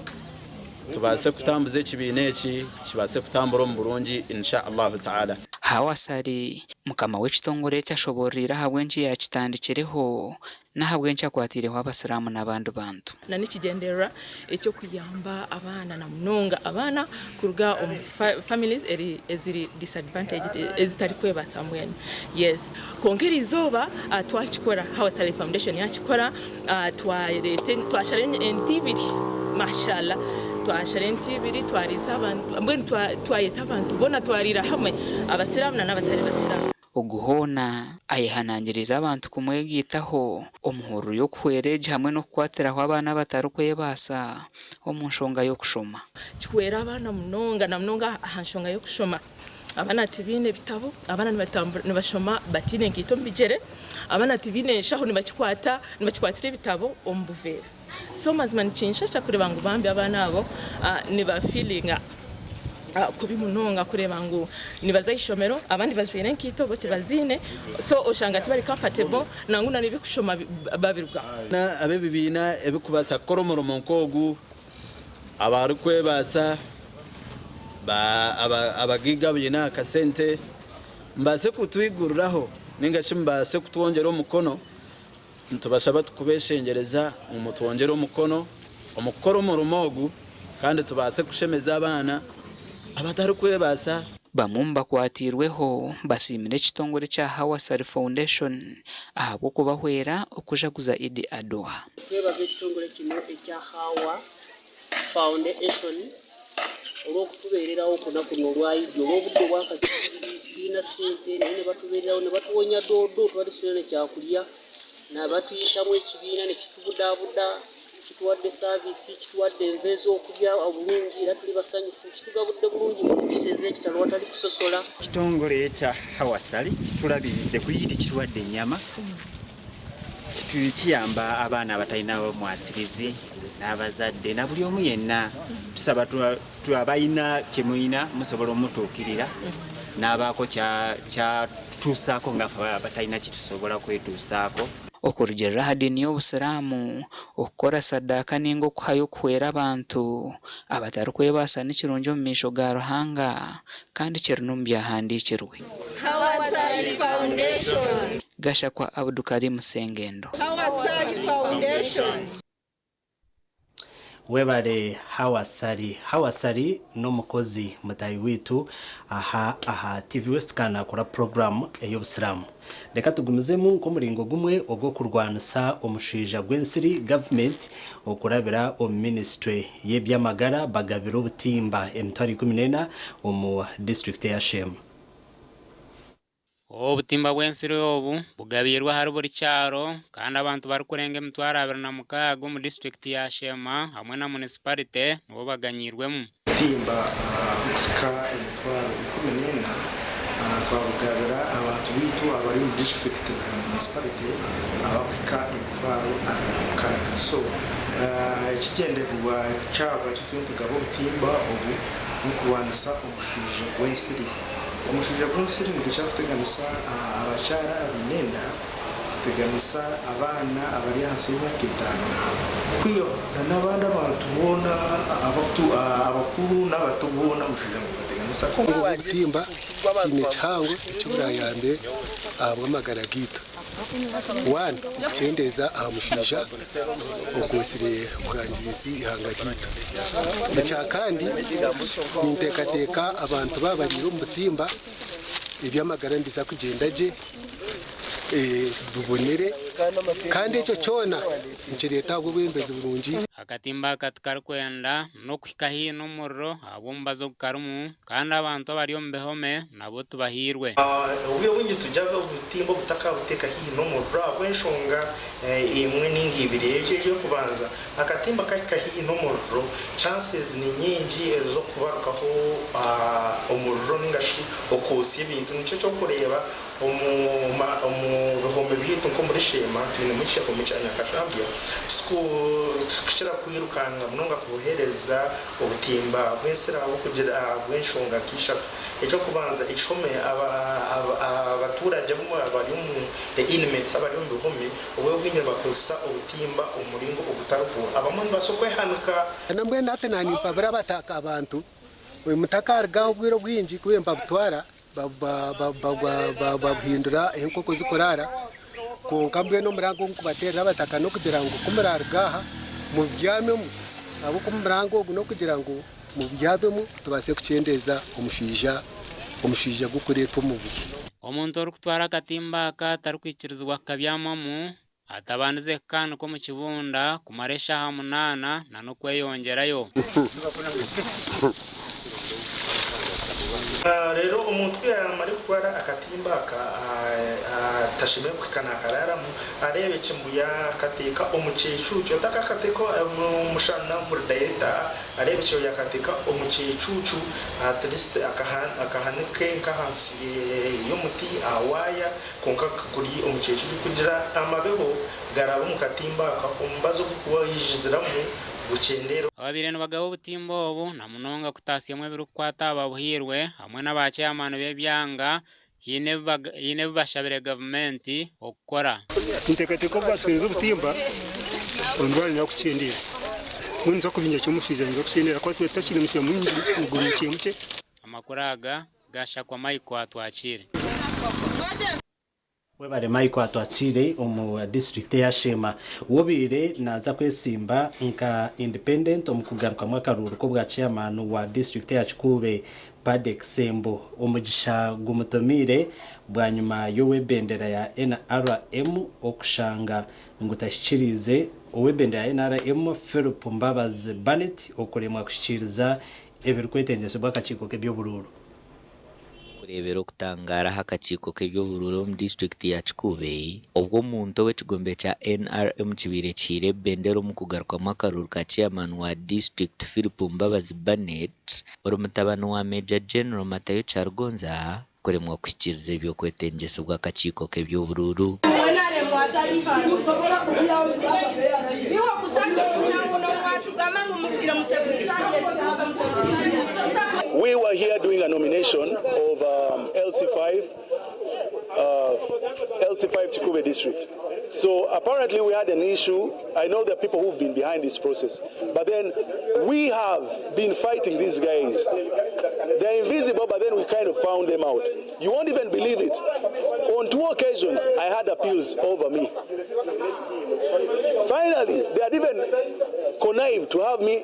tubaase kutambuza ekibiina eki kibaase kutambura omu burungi insha Allahu ta'ala. Hawa Ssali, mukama w'ekitongore eki ashobooroire ahabw'enki yaakitandikireho n'ahabw'enki akwatiireho abasiraamu n'abandi bantu. Na n'ekigyendererwa eky'okuyamba abaana na munonga abaana kuruga omu families eziri disadvantaged, ezitarikwebaasa mbwenu. Yes. Kwonka eriizooba twakikora, Hawa Ssali Foundation yakikora, twareeta twashara ente ibiri, mashallah, twashara ente ibiri twariisa abantu, mbwenu twayeta abantu boona twariira hamwe, abasiraamu na n'abatari basiraamu. Ogu hoona ayehanangiriize abantu kumwegaitaho omu hururu y'okuhwera egi hamwe n'okukwatiraho abaana abatarikwebaasa omu nshonga y'okushoma. Kihwera abaana munonga na munonga aha nshonga y'okushoma. Abaana tibaine bitabo, abaana nibashoma bataine nkaito omu bigyere, abaana tibaine enshaho nibakikwata nibakikwatira ebitabo omu buveera. So mazima nikinshasha kureeba ngu bambi abaana abo nibafiilinga kubi munonga kureeba ngu nibaza aha ishomero abandi bajwaire enkaito bo tibaziine so oshanga tibari comfortable nangwa na n'ebikushoma babirugaho. Ab'ebibiina ebirikubaasa kukora omurimo nk'ogu, abarikwebaasa, abagaiga abaine aha kasente, mubaase kutwiguriraho nainga shi mubaase kutwongyera omukono. Nitubashaba tukubeshengyereza ngu mutwongyere omukono omu kukora omurimo ogu kandi tubaase kushemeza abaana abatarikwebaasa. Bamwe omu bakwatiirweho basiimire ekitongore ekya Hawasali Foundation ahabw'okubahwera okujaguza Idi Adhuha. Twebaza ekitongore kino ekya Hawa Foundation olw'okutubeererawo ku lunaku luno olwa Idi olw'obudde obwakazibirizibi titulina ssente naye ne batubeererawo ne batuwonya doodo tubadde tetulina na kyakulya. Nabatuyitamu ekibiina nekitubudabuda, kituwadde saavisi, kituwadde enva ez'okulya obulungi era tuli basanyufu, kitugabudde bulungi mu mpisa ez'ekitalo awatali kusosola. Ekitongole ekya Hawasali kitulabiridde kuyiri kituwadde ennyama, kiyamba abaana abatalina mwasirizi n'abazadde na buli omu yenna. Tusaba abalina kye mulina musobola omutuukirira n'abaako kyatutuusaako nga ffe abatalina kye tusobola kwetuusaako. Okurugiirira aha diini y'Obusiraamu, okukora sadaaka ninga okuhayo kuhwera abantu abatarikwebaasa ni kirungi omu maisho ga Ruhanga kandi kiri n'omu byahandiikirwe. Hawasali Foundation. Gashakwa Abdukarim Sengendo. Hawasali Foundation. Webare Hawa Ssali. Hawa Ssali n'omukozi mutaahi waitu aha aha TV West kandi naakora puroguraamu ey'obusiraamu. Reka tugumizemu nk'omuringo gumwe ogw'okurwanisa omushwija gw'ensiri, gavumenti okurabira omu minisitule y'eby'amagara bagabire obutimba 140,000 omu disiturikiti eya Sheema. Obutimba bw'ensiri obu bugabiirwe ahari buri kyaro kandi abantu barikurenga 26,000 omu disiturikiti ya Sheema hamwe na munisiparite nibo baganyiirwemu. Obutimba kuhika 140,000 twabugabira abantu baitu abari omu disiturikiti na munisiparite abarikuhika 26,000. So ekigyendererwa kyabo eki turiyo nitugaba obutimba obu n'okurwanisa omushwija gw'ensiri. Omushaija gw'ensiri nigukira kuteganisa abakyara abaine enda, kuteganisa abaana abari ahansi y'emyaka etaano, kwihaho n'abandi abantu boona abakuru n'abato boona omushaija nigubateganisa. Obutimba kiine kihango eki burayambe ahabw'amagara gaitu. One, okukyendeeza aha mushaija ogwosire kuhangiriza eihanga ryaitu. Ekya kandi, ninteekateeka abantu baaba bariire omu butimba, eby'amagara nibiza kugyenda gye, bibonere kandi ekyo kyona nikireeta ahabw'obwebembezi burungi. Akatimba aka tikarikwenda n'okuhika haihi n'omuriro ahabw'omubazi ogukarimu, kandi abantu abari omu bihome nabo tibahiirwe. Obwire obwingi nitugyaga obutimba obutakabuteeka haihi n'omuriro ahabw'enshonga emwe ninga ibiri. Ey'okubanza, akatimba kahika haihi n'omuriro, chances ni nyingi ez'okubarukaho omuriro ninga shi okwotsya ebintu. Nikyo ky'okureeba omu bihome byaitu nk'omuri Sheema twinemu ekihome kya Nyakashambya, titukukira kwirukanga munonga kubuheereza Obutimba bw'ensiri ahabw'okugira ahabw'enshonga nk'ishatu. Eky'okubanza, ekihome abaturage abamwe abari omu the inmates abari omu bihome obwire obwingi nibakozesa obutimba omu muringo ogutari gwo. Abamwe nibabaasa okwehanika. Nambwenu hati nanimpabura abataka abantu mutakaruga aha obwire obwingi kubera nibabutwara babuhindura ahu enkoko zikuraara kwonka mbwenu omuranga ogu nkubateerera abataka n'okugira ngu ku muraaruga aha mubyamemu ahabw'okuba omuranga ogu n'okugira ngu mubyamemu tubaase kukyendeeza omushaija omushaija gurikureetwa omubi. Omuntu orikutwara akatimba aka tarikwikirizibwa kukabyamamu atabandize kukaanika omu kibunda kumara eshaaha munaana n'okweyongyerayo. Reero omuntu ku yaamara kutwara akatimba aka, tashemereire kuhika naakaraaramu, areebekye ngu yaakateeka omu kyecuucu, atakakateeka omu mushana omuri dayirekita, areebekye ngu yaakateeka omu kyecuucu, at least akahanike nk'ahansi y'omuti aha waaya. Kwonka ku guri omu kyekiri kugira amabeho garaba omu katimba aka, omubazi ogurikubaijiziramu gukyendeera. Ababaire nibagaba obutimba obu na munonga kutaasyamu ebirikukwata aha babuhairwe hamwe na ba chairman b'ebyanga haine ebi bashabire gavumenti okukora. Ninteekateeka obu baatuheereza obutimba, endwara neeza kukyendeera. Mbwenu ninza kubingira kimwe omushaija ninza kukyendeera ahakuba twaba tutakiine mushaija mwingi guri mukye mukye. Amakuru aga Gashakwa Michael Atwakiire. Webare Michael Atwakiire omu disiturikiti eya Sheema wobaire naaza kwesimba nka independent omu kugarukamu akaruuru k'obwa chairman wa disiturikiti eya Kikuube Padec Sembo omugisha gumutomiire bwanyima y'ow'ebendera ya NRM okushanga ngu tahikiriize ow'ebendera ya NRM Philip Mbabazi Barnet okuremwa kuhikiiriza ebirikwetengyesibwa akakiiko k'eby'oburuuru. Kureebera okutangaara aha kakiiko k'eby'oburuuru omu disiturikiti ya Kikuube obwo omuntu ow'ekigombe kya NRM kibaire kihaire ebendera omu kugarukamu akaruuru ka Chairman wa disiturikiti Philip Mbabazi Barnet ori mutabani wa Major General Matayo Kyaligonza kuremwa kuhikiiriza eby'okwetengyesibwa akakiiko k'eby'oburuuru. We were here doing a nomination of LC5, LC5 Kikuube district. So apparently we had an issue. I know there are people who've been behind this process, but then we have been fighting these guys. They're invisible, but then we kind of found them out. You won't even believe it. On two occasions, I had appeals over me. Finally, they had even connived to have me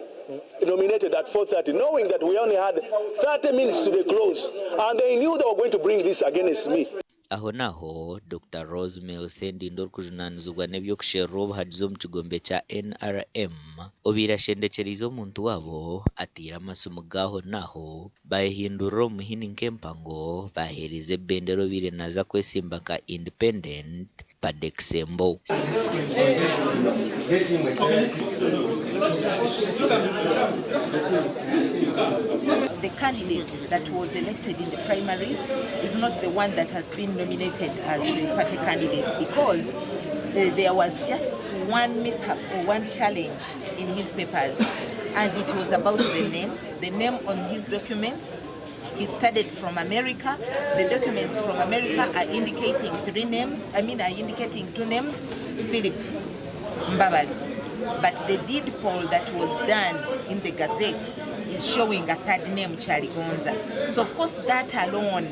nominated at 4:30, knowing that we only had 30 minutes to the close, and they knew they were going to bring this against me. Aho n'aho, Dokita Rosemary Ssendindo orikujunaanizibwa n'eby'okusherura obuhagizi omu kigombe kya NRM obaire ashendekyereize omuntu waabo ateire amasimu g'aho n'aho baayehindurira omu muhini nk'empango baaheereza ebendera obaire naaza kwesimba nka Independent Padec Sembo. The candidate that was elected in the primaries is not the one that has been nominated as the party candidate because there was just one mishap or one challenge in his papers, and it was about the name. The name on his documents, he studied from America. The documents from America are indicating three names, I mean are indicating two names, Philip Mbabazi. But the deed poll that was done in the Gazette is showing a third name, Kyaligonza. So of course that alone,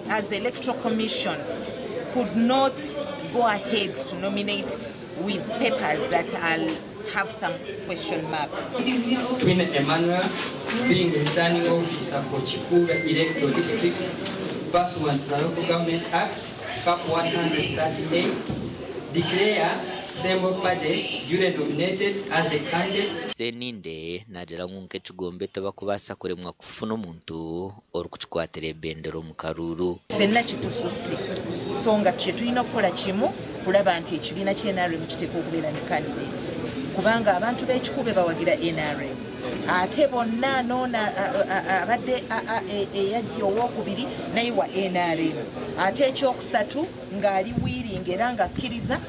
as the Electoral Commission, could not go ahead to nominate with papers that have some question mark. Twine Emmanuel, being the returning officer for Kikuube Electoral District, pursuant to the Local Government Act, Cap 138, declare Sembo Pade duly nominated as a candidate. Sseninde naagira ngu nk'ekigombe tibakubaasa kuremwa kufuna omuntu orikukikwatira ebendera omu karuuru. Ffenna kitususse, so nga kye tulina okukola kimu kulaba nti ekibiina kya NRM kiteekwa okubeera ne candidate, kubanga abantu b'ekikube bawagira NRM, ate bonna noona abadde eyajja owokubiri naye wa NRM, ate ekyokusatu ng'ali wiiringa era ng'akkiriza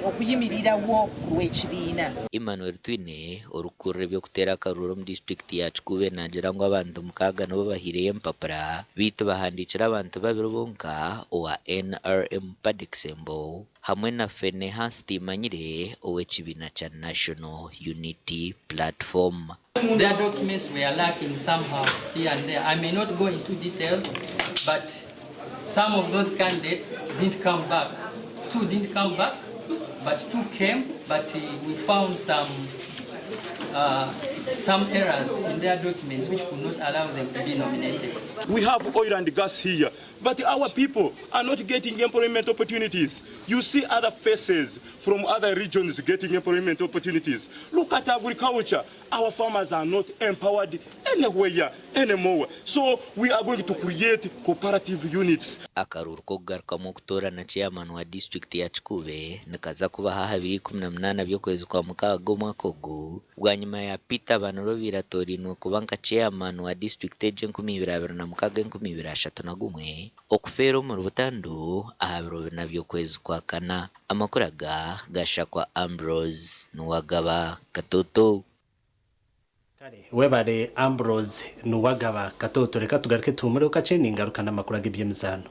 okuyimirirawo ku lw'ekibiina. Emmanuel Twine orikukurira eby'okuteera akaruuru omu disiturikiti ya Kikuube naagira ngu abantu 6 nibo bahiireyo empapura beitu bahandiikire abantu 2 bonka owa NRM Padec Sembo hamwe na Fenehas Timanyire ow'ekibiina kya National Unity Platform. Their documents were lacking somehow here and there. I may not go into details, but some of those candidates didn't come back. 2 didn't come back, but 2 came, but we found some errors in their documents which could not allow them to be nominated. We have oil and gas here, but our people are not getting employment opportunities. You see other faces from other regions getting employment opportunities. Look at agriculture. Our farmers are not empowered anywhere anymore. So we are going to create cooperative units. Akaruuru k'okugarukamu okutoorana chairman wa disitulikiti ya Kikuube nikaza kubaho aha 2018 by'okwezi kwa 6 omwaka ogu bwanyima ya Peter Banorobiire atoorainwe kuba nka chairman wa disitulikiti egi 2026-2031 okufeera omuri Butandu aha biro 4 by'okwezi kwa 4. Amakuru aga gashakwa Ambrose Nuwagaba Katoto. Webale Ambrose Nuwagaba Katoto. Reka tugaruke tuhumure kace ningaruka n'amakuru ag'iby'emizaano.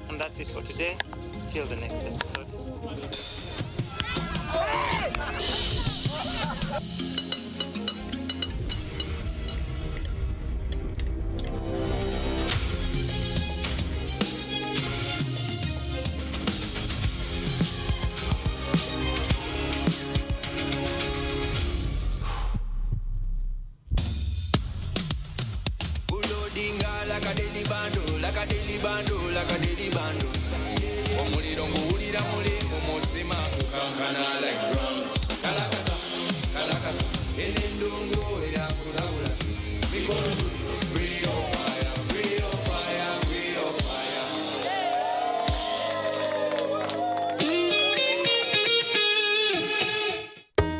And that's it for today. Till the next episode. Like a daily bando, like a daily bando. Omuliro nguwulira muli mu mutima gukankana like drums. Kalakata, kalakata, eno endongo eyakusabula. Mikono juu, free your fire, free your fire, free your fire.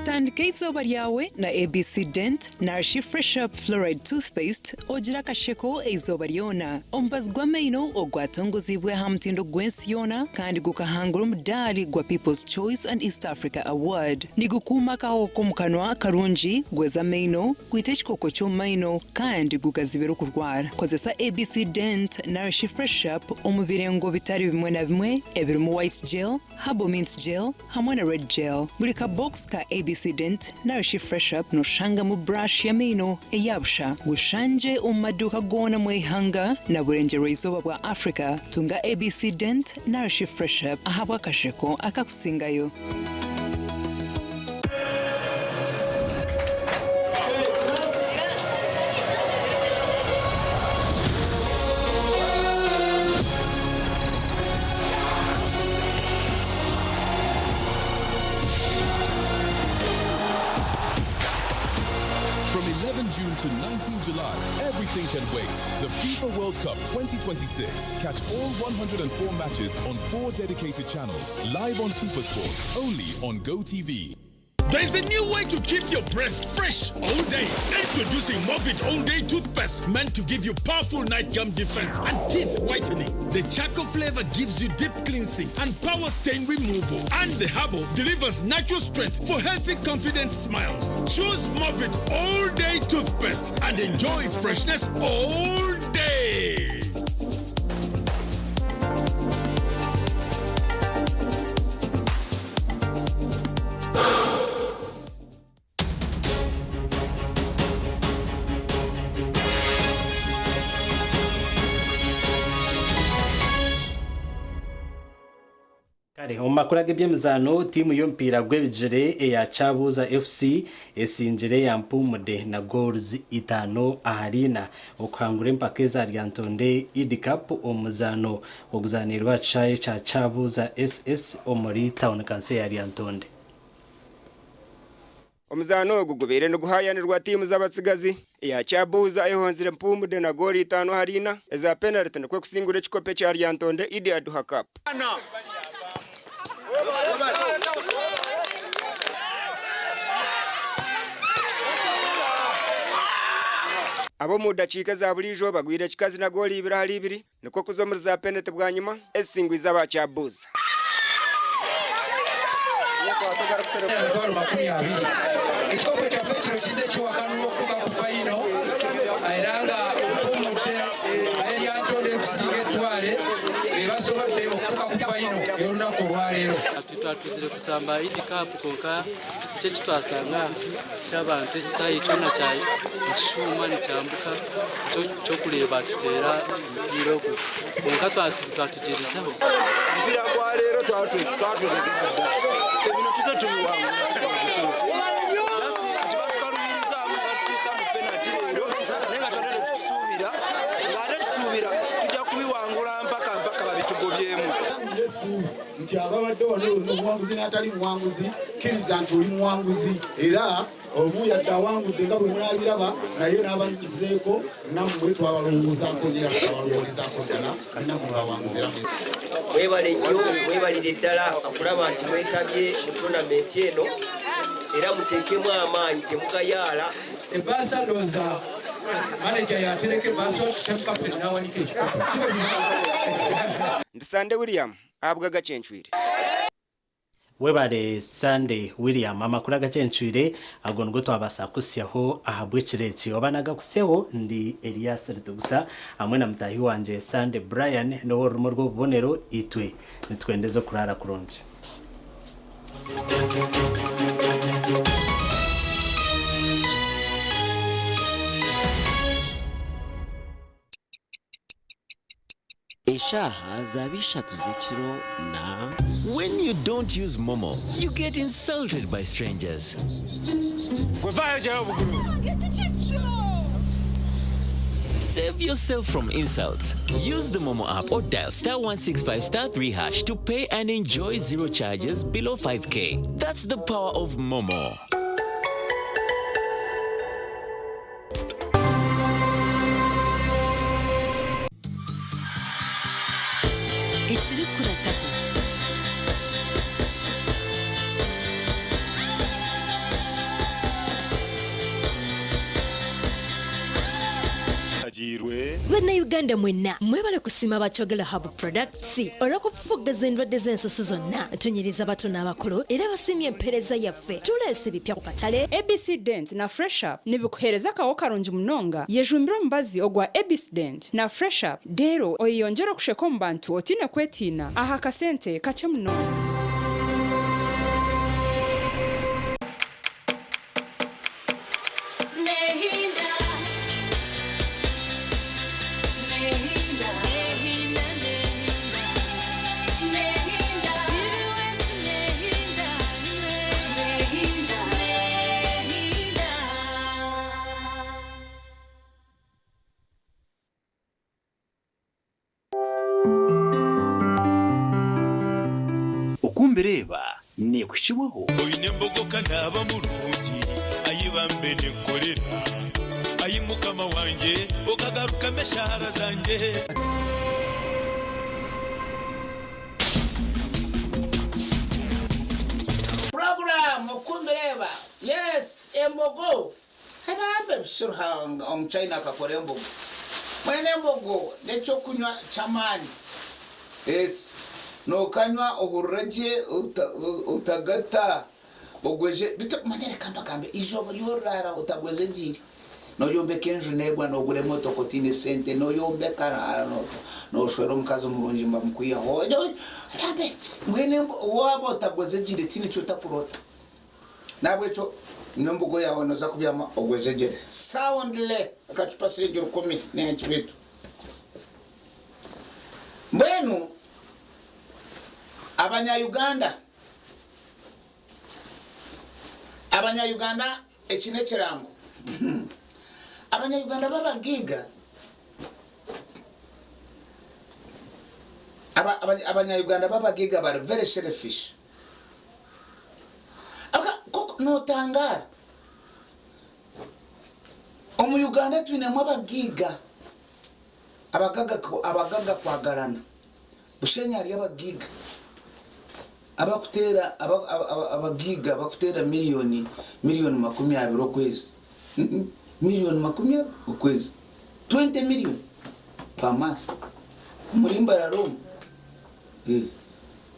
Tandika eizooba ryawe na ABC Dent narishi Fresh Up Fluoride Toothpaste ogire akasheko eizooba ryona. Omubazi gw'amaino ogwatongozibwe aha mutindo gw'ensi yoona kandi gukahangura omudaari gwa People's Choice and East Africa Award. Nigukuuma akahoho k'omu kanwa karungi, gweza amaino, gwita ekikooko ky'omu maino kandi gugazibira okurwara. Kozesa ABC Dent narishi Fresh Up omu birengo bitari bimwe na bimwe ebirimu White Gel, Herbal Mint Gel hamwe na Red Gel. Buri ka box ka ABC Dent narishi Fresh Up noshangamu brush y'amaino eya busha. Gushangye omu maduuka goona omu ihanga na burengyerwa-izooba bwa Africa. Tunga ABC Dent narishi Fresh Up ahabw'akasheko akakusingayo. From 11 June to 19 July, everything can wait. The FIFA World Cup 2026. Catch all 104 matches on four dedicated channels, live on Supersport, only on GoTV. There's a new way to keep your breath fresh all day. Introducing Movit All Day Toothpaste, meant to give you powerful night gum defense and teeth whitening. The charcoal flavor gives you deep cleansing and power stain removal. And the herbal delivers natural strength for healthy, confident smiles. Choose Movit All Day Toothpaste and enjoy freshness all day. Kare omu makuru ag'eby'emizaano tiimu y'omupiira gw'ebigyere eya Kyabuuza FC esingire eya Mpumude na goals itaano ahari ina okuhangura empaka eza Lyantonde Iddi Cup omu muzaano oguzanirwe aha kishaayi ekya Kyabuuza SS omuri tauni kanso eya Lyantonde. Omuzaano ogu gubaire niguhaayanirwa tiimu z'abatsigazi, eya Kyabuuza ehonzire Mpumude na goolo itaano ahari ina eza penariti nikwo kusingura ekikopo ekya Lyantonde Iddi Aduha Cup. Ab'omu dakiika eza buriijo bagwire kikazi na goolo ibiri ahari ibiri nikwo kuza omuri za peneti bwanyima ezisingwize aba Kyabuuza. Ekikopo kyaffe kino kizze kiwakanulwa okutuuka ku fayino era nga Mpumudde ne Lyantonde FC ng'ettwale be basobodde okutuuka ku fayino ey'olunaku olwaleero. Twatwizire kusamba Iddi Cup kwonka eki ekitwasanga tiky'abantu ekisaayi kyona nikishuuma nikyambuka nikyo ky'okureeba tuteera omupiira ogu kwonka twatugyerizeho. Omupiira gwa leero twatwetegeka dda ffe bino tuze tubiwangula gusoose just nti batukalubirizaamu batutuusa mu penalty leero naye nga twatadde tukisuubira ng'ate tusuubira tujja kubiwangula mpaka mpaka babitugobyemu. Nina nti ababadde wano bonna omuwanguzi n'atali muwanguzi kkiriza nti oli muwanguzi era omu yadde awangudde nga bwe munaabiraba naye n'abazzeeko nammwe twabalowoozaako nnyo era tukabalowoolezaako ddala nammwe bawanguzi era Mwebale nnyo, mwebalire ddala okulaba nti mwetabye mu tournament eno era muteekemu amaanyi temugayaala. Ebbaasa ndowooza maneja yatereka ebbaasa team captain n'awanika ekikopo si bwe biri? Ndi Sande William ahabwa Agacencwire. Webare Sunday William amakuru agacencwire ago nigo twabasa kuhitsyaho ahabw'ekiro eki. Oba nagakuhitsyaho ndi Elias Ritugusa hamwe na mutaahi wangye Sunday Brian n'ow'orurimi orw'obubonero itwe nitwendeza okuraara kurungi. Eshaaha zaaba ishatu z'ekiro na. When you don't use Momo, you get insulted by strangers. Save yourself from insults. Use the Momo app or dial star 165 star 3 hash to pay and enjoy zero charges below 5k. That's the power of Momo. Ekirikurataho. Bannayuganda mwenna mwebale kusiima aba Kyogero Herbal Products olw'okufufuggaza endwadde z'ensusu zonna. Tunyiriza abato n'abakulu era basiimye empeereza yaffe. Tuleese ebipya ku katale. ABC Dent na Fresh Up nibikuheereza akaho karungi munonga. Yejumbire omubazi ogwa ABC Dent na Fresh Up reero oyeyongyere okusheka omu bantu otaine kwetiina aha kasente kakye munonga. Oku mbireeba neekuhikibwaho. Oine embogo ka naaba murungi, ai bambe ninkukorera, Ai Mukama wangye, okagarukamu eshaara zangye. Program okumbireeba yes embogo ebambe bishi Ruhanga omuchina akakora embogo mbwenu embogo nekyokunywa kyamaani yes nokanywa ohurire gye otagata ogweje bitu manya reka mbagambe eizooba ryoriraara otagwezegyeire noyombeka enju negwa nogura emotoka otiine sente noyombeka noshwera omukazi murungi nibamukwihaho bambe mbwenu waaba otagwezegyeire tihaine eki otakuroota Nahabwekyo n'embugo yaawe nooza kubyama ogwejegyere. Soundly akacupa siringi rukumi n'enki beitu. Mbwenu abanya Uganda, abanya Uganda eki n'ekirango. Abanya Uganda b'abagaiga, abanya Uganda b'abagaiga bari very selfish. Ahabw'okuba notangaara, omu Uganda twinemu abagaiga, abagaga kwagarana, Bushenyi hariyo abagaiga abakuteera abagaiga abakuteera miriyoni miriyoni 20 okwezi, miriyoni 20 okwezi, 20 million per month omuri Mbarara omu.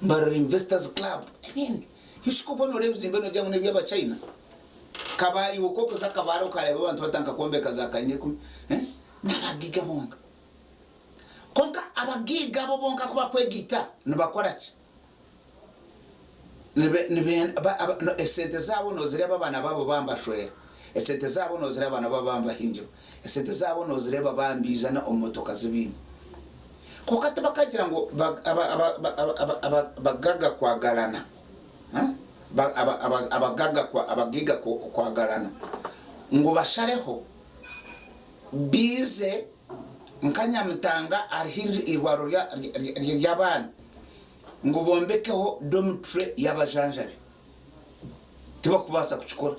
Mbarara Investors Club ebindi. Ishiko obwo noreeba ebizimbe nogira ngu neby'abachina. Kabale iwe ku orikuza Kabale okareeba abantu batandika kwombeka za kanyina ikumi n'abagaiga bonka. Kwonka abagaiga abo bonka ku bakwegaita nibakora ki? Esente zaabo nozireeba abaana baabo bambashwera, esente zaabo nozireeba abaana baabo bambahingirwa, esente zaabo nozireeba bambiijana omu motoka zi baine. Kwonka tibakagira ngu abagaga kwagarana, abagaiga kwagarana ngu bashareho baize nka Nyamitanga hariho eirwariro ry'abaana ngu bombekeho dormitory y'abajanjabi. Tibakubaasa kukikora.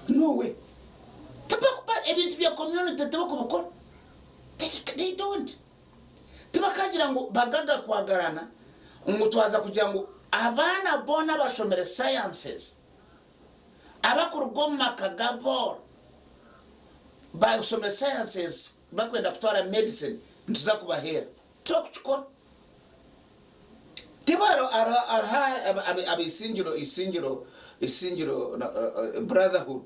No way. Ebintu bya community tibakubikora. They don't. Tibakagira ngu bagaga kwagarana ngu twaza kugira ngu abaana boona abashomire sciences abakuruga omu maka g'abooro bashomire sciences bakwenda kutwara medicine nituza kubaheera. Tibakukikora. Tiba hariho ab'eisingiro isingiro isingiro brotherhood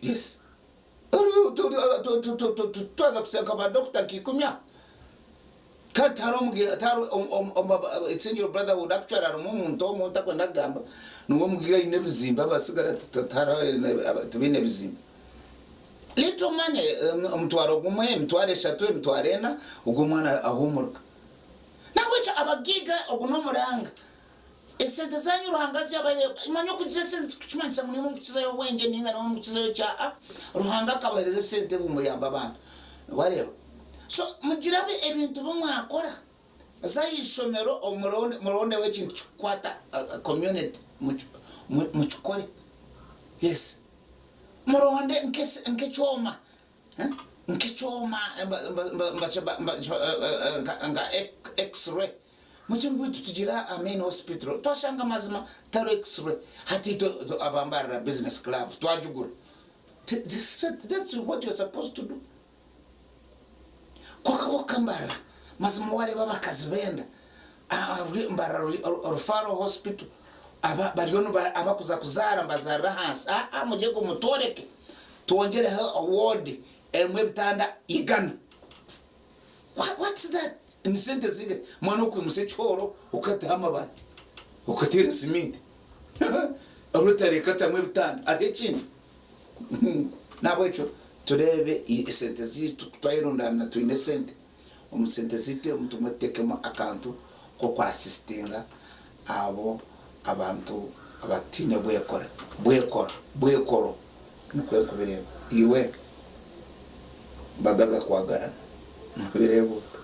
yes Twaza kushusha nka ba dokita nka ikumi aho kandi tihariho Itsingira Brotherhood actually harimu omuntu omwe ou ntakwenda kugamba niwe omugiga aine ebizimbe abatsigara tibaine bizimbe. Little money omutwaro gumwe, emitwaro eshatu, emitwaro ena ogwo omwana ahuumurika. Nahabwekyo abagaiga ogu n'omuranga. Esente zanyu Ruhanga aziyabaire manya okugira esente tikukimanyisa ngu nimwe mukukizayo obwengye ninga nimwe mukukizayo ki aa Ruhanga akabahereza esente ngu muyambe abantu. Wareeba? So mugire ebintu bi mwakora. Za aha ishomero murondeho ekintu kikukwata community mukikore. Yes. Muronde nk'ekyoma, nk'ekyoma nka x-ray. Mugire ngu itwe tugire aha main hospital twashanga amazima tariho x-ray. Hati itwe aba Mbarara business club twagigura. That's what you're supposed to do. Kwonka kwonka Mbarara mazima wareeba abakazi benda Mbarara Referral Hospital aba bariyo niba abakuza kuzaara nibazaarira ahansi aa mugye ngu mutworeke twongyereho ward erimu ebitanda igana. What's that? Ni sente zingahi? Mbwenu okwimutsya ekihooro okataho amabaati okateera siminti rotary ekatamu ebitanda hariho ekindi? Nahabwekyo tureebe esente zaitu ku twayerundaana twine esente, omu sente zaitu emu tumwe tuteekemu akantu k'okwasisitinga abo abantu abataine bwekore, bwekoro, bwekoro nikwo nkubireeba. Iwe bagaga kwagarana nobireeba ota?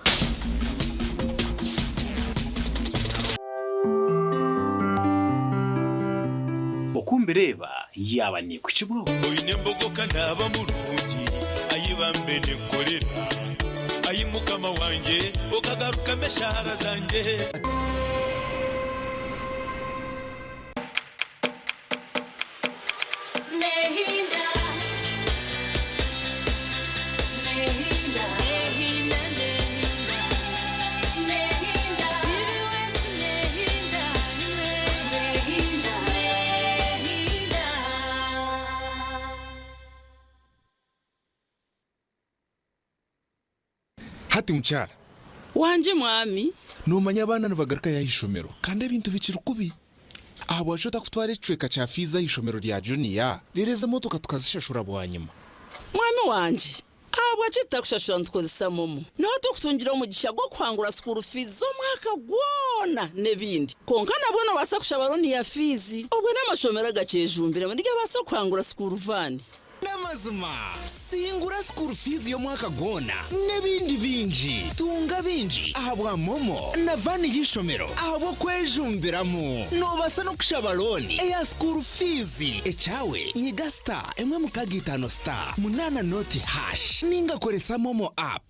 Oku mbireeba yaaba neekukibwaho. Oine embogo ka naaba murungi, ai bambe nenkorera, Ai Mukama wangye, okagarukamu eshaara zangye. Hati mukyara. Wangye mwami. Noomanya abaana nibagarukayo aha ishomero kandi ebintu bikiri kubi. Ahabwaki otakutwara ekicweka kya fiizi aha ishomero rya juniya reero ezi emotoka tukazishashura bwanyima? Mwami wangye, ahabwaki tutakushashura nitukozesa momo? Niho turikutungira omugisha gw'okuhangura sukuuru fiizi z'omwaka gwona n'ebindi. Kwonka nabwo noobaasa kushaba looni ya fiizi. Obwo n'amashomero agakyejumbiremu nigabaasa kuhangura sukuuru vaani. N'amazima, singura school fees y'omwaka gwona n'ebindi bingi. Tunga bingi ahabwa MoMo na van y'eishomero ahabw'okwejumbiramu. Noobaasa n'okushaba looni eya school fees. Ekyawe, nyiga star emwe mukaaga itaano star munaana noti hash ninga koresa MoMo app.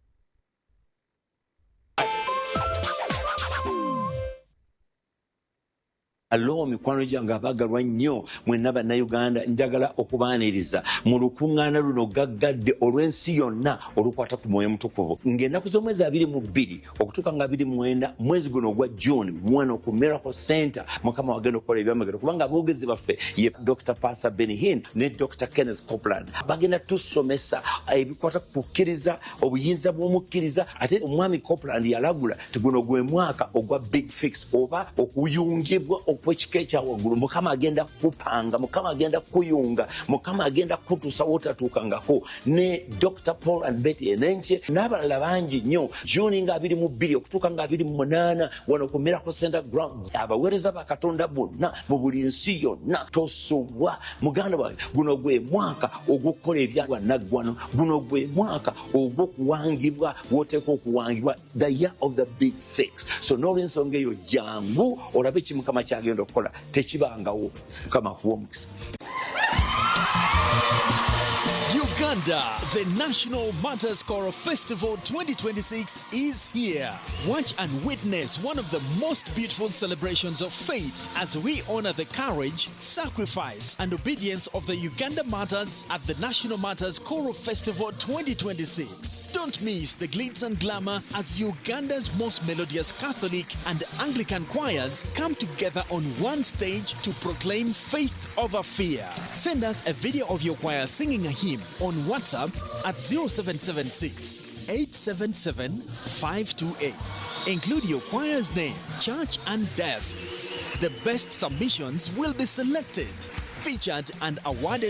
Hallo mikwano gyange abagalwa nnyo mwenna bannayuganda, njagala okubaaniriza mu lukungaana luno gaggadde olw'ensi yonna olukwata ku mwoyo mutukuvu ng'ennaku z'omwezi 22 okutuuka nga 24 mwezi guno ogwa June wano ku Miracle Center. Mukama wagenda okukola ebyamagero kubanga aboogezi baffe ye Dr. Pastor Benny Hinn ne Dr. Kenneth Copeland bagenda tusomesa ebikwata ku kukkiriza, obuyinza bw'omukkiriza. Ate omwami Copeland yalagula nti guno gwe mwaka ogwa big fix oba okuyungibwa okw'ekika ekya waggulu. Mukama agenda kukupanga, Mukama agenda kukuyunga, Mukama agenda kukutuusa w'otatuukangako. Ne Dr. Paul and Betty Enenche n'abalala bangi nnyo. June nga 22 okutuuka nga 28 wano ku Miracle Center Ground, abaweereza ba Katonda bonna mu buli nsi yonna, tosubwa muganda wange. Guno gwe mwaka ogw'okukola ebya naggwano, guno gwe mwaka ogw'okuwangibwa w'oteekwa okuwangibwa, the year of the big fix. So n'olwensonga eyo jangu olabe ki Mukama kyagenda okukola, tekibangawo. Mukama akuwa omukisa. Uganda, the National Martyrs Choral Festival 2026 is here. Watch and witness one of the most beautiful celebrations of faith as we honor the courage, sacrifice, and obedience of the Uganda Martyrs at the National Martyrs Choral Festival 2026. Don't miss the glitz and glamour as Uganda's most melodious Catholic and Anglican choirs come together on one stage to proclaim faith over fear. Send us a video of your choir singing a hymn on WhatsApp at 0776 877 528. Include your choir's name, church, and diocese. The best submissions will be selected, featured, and awarded.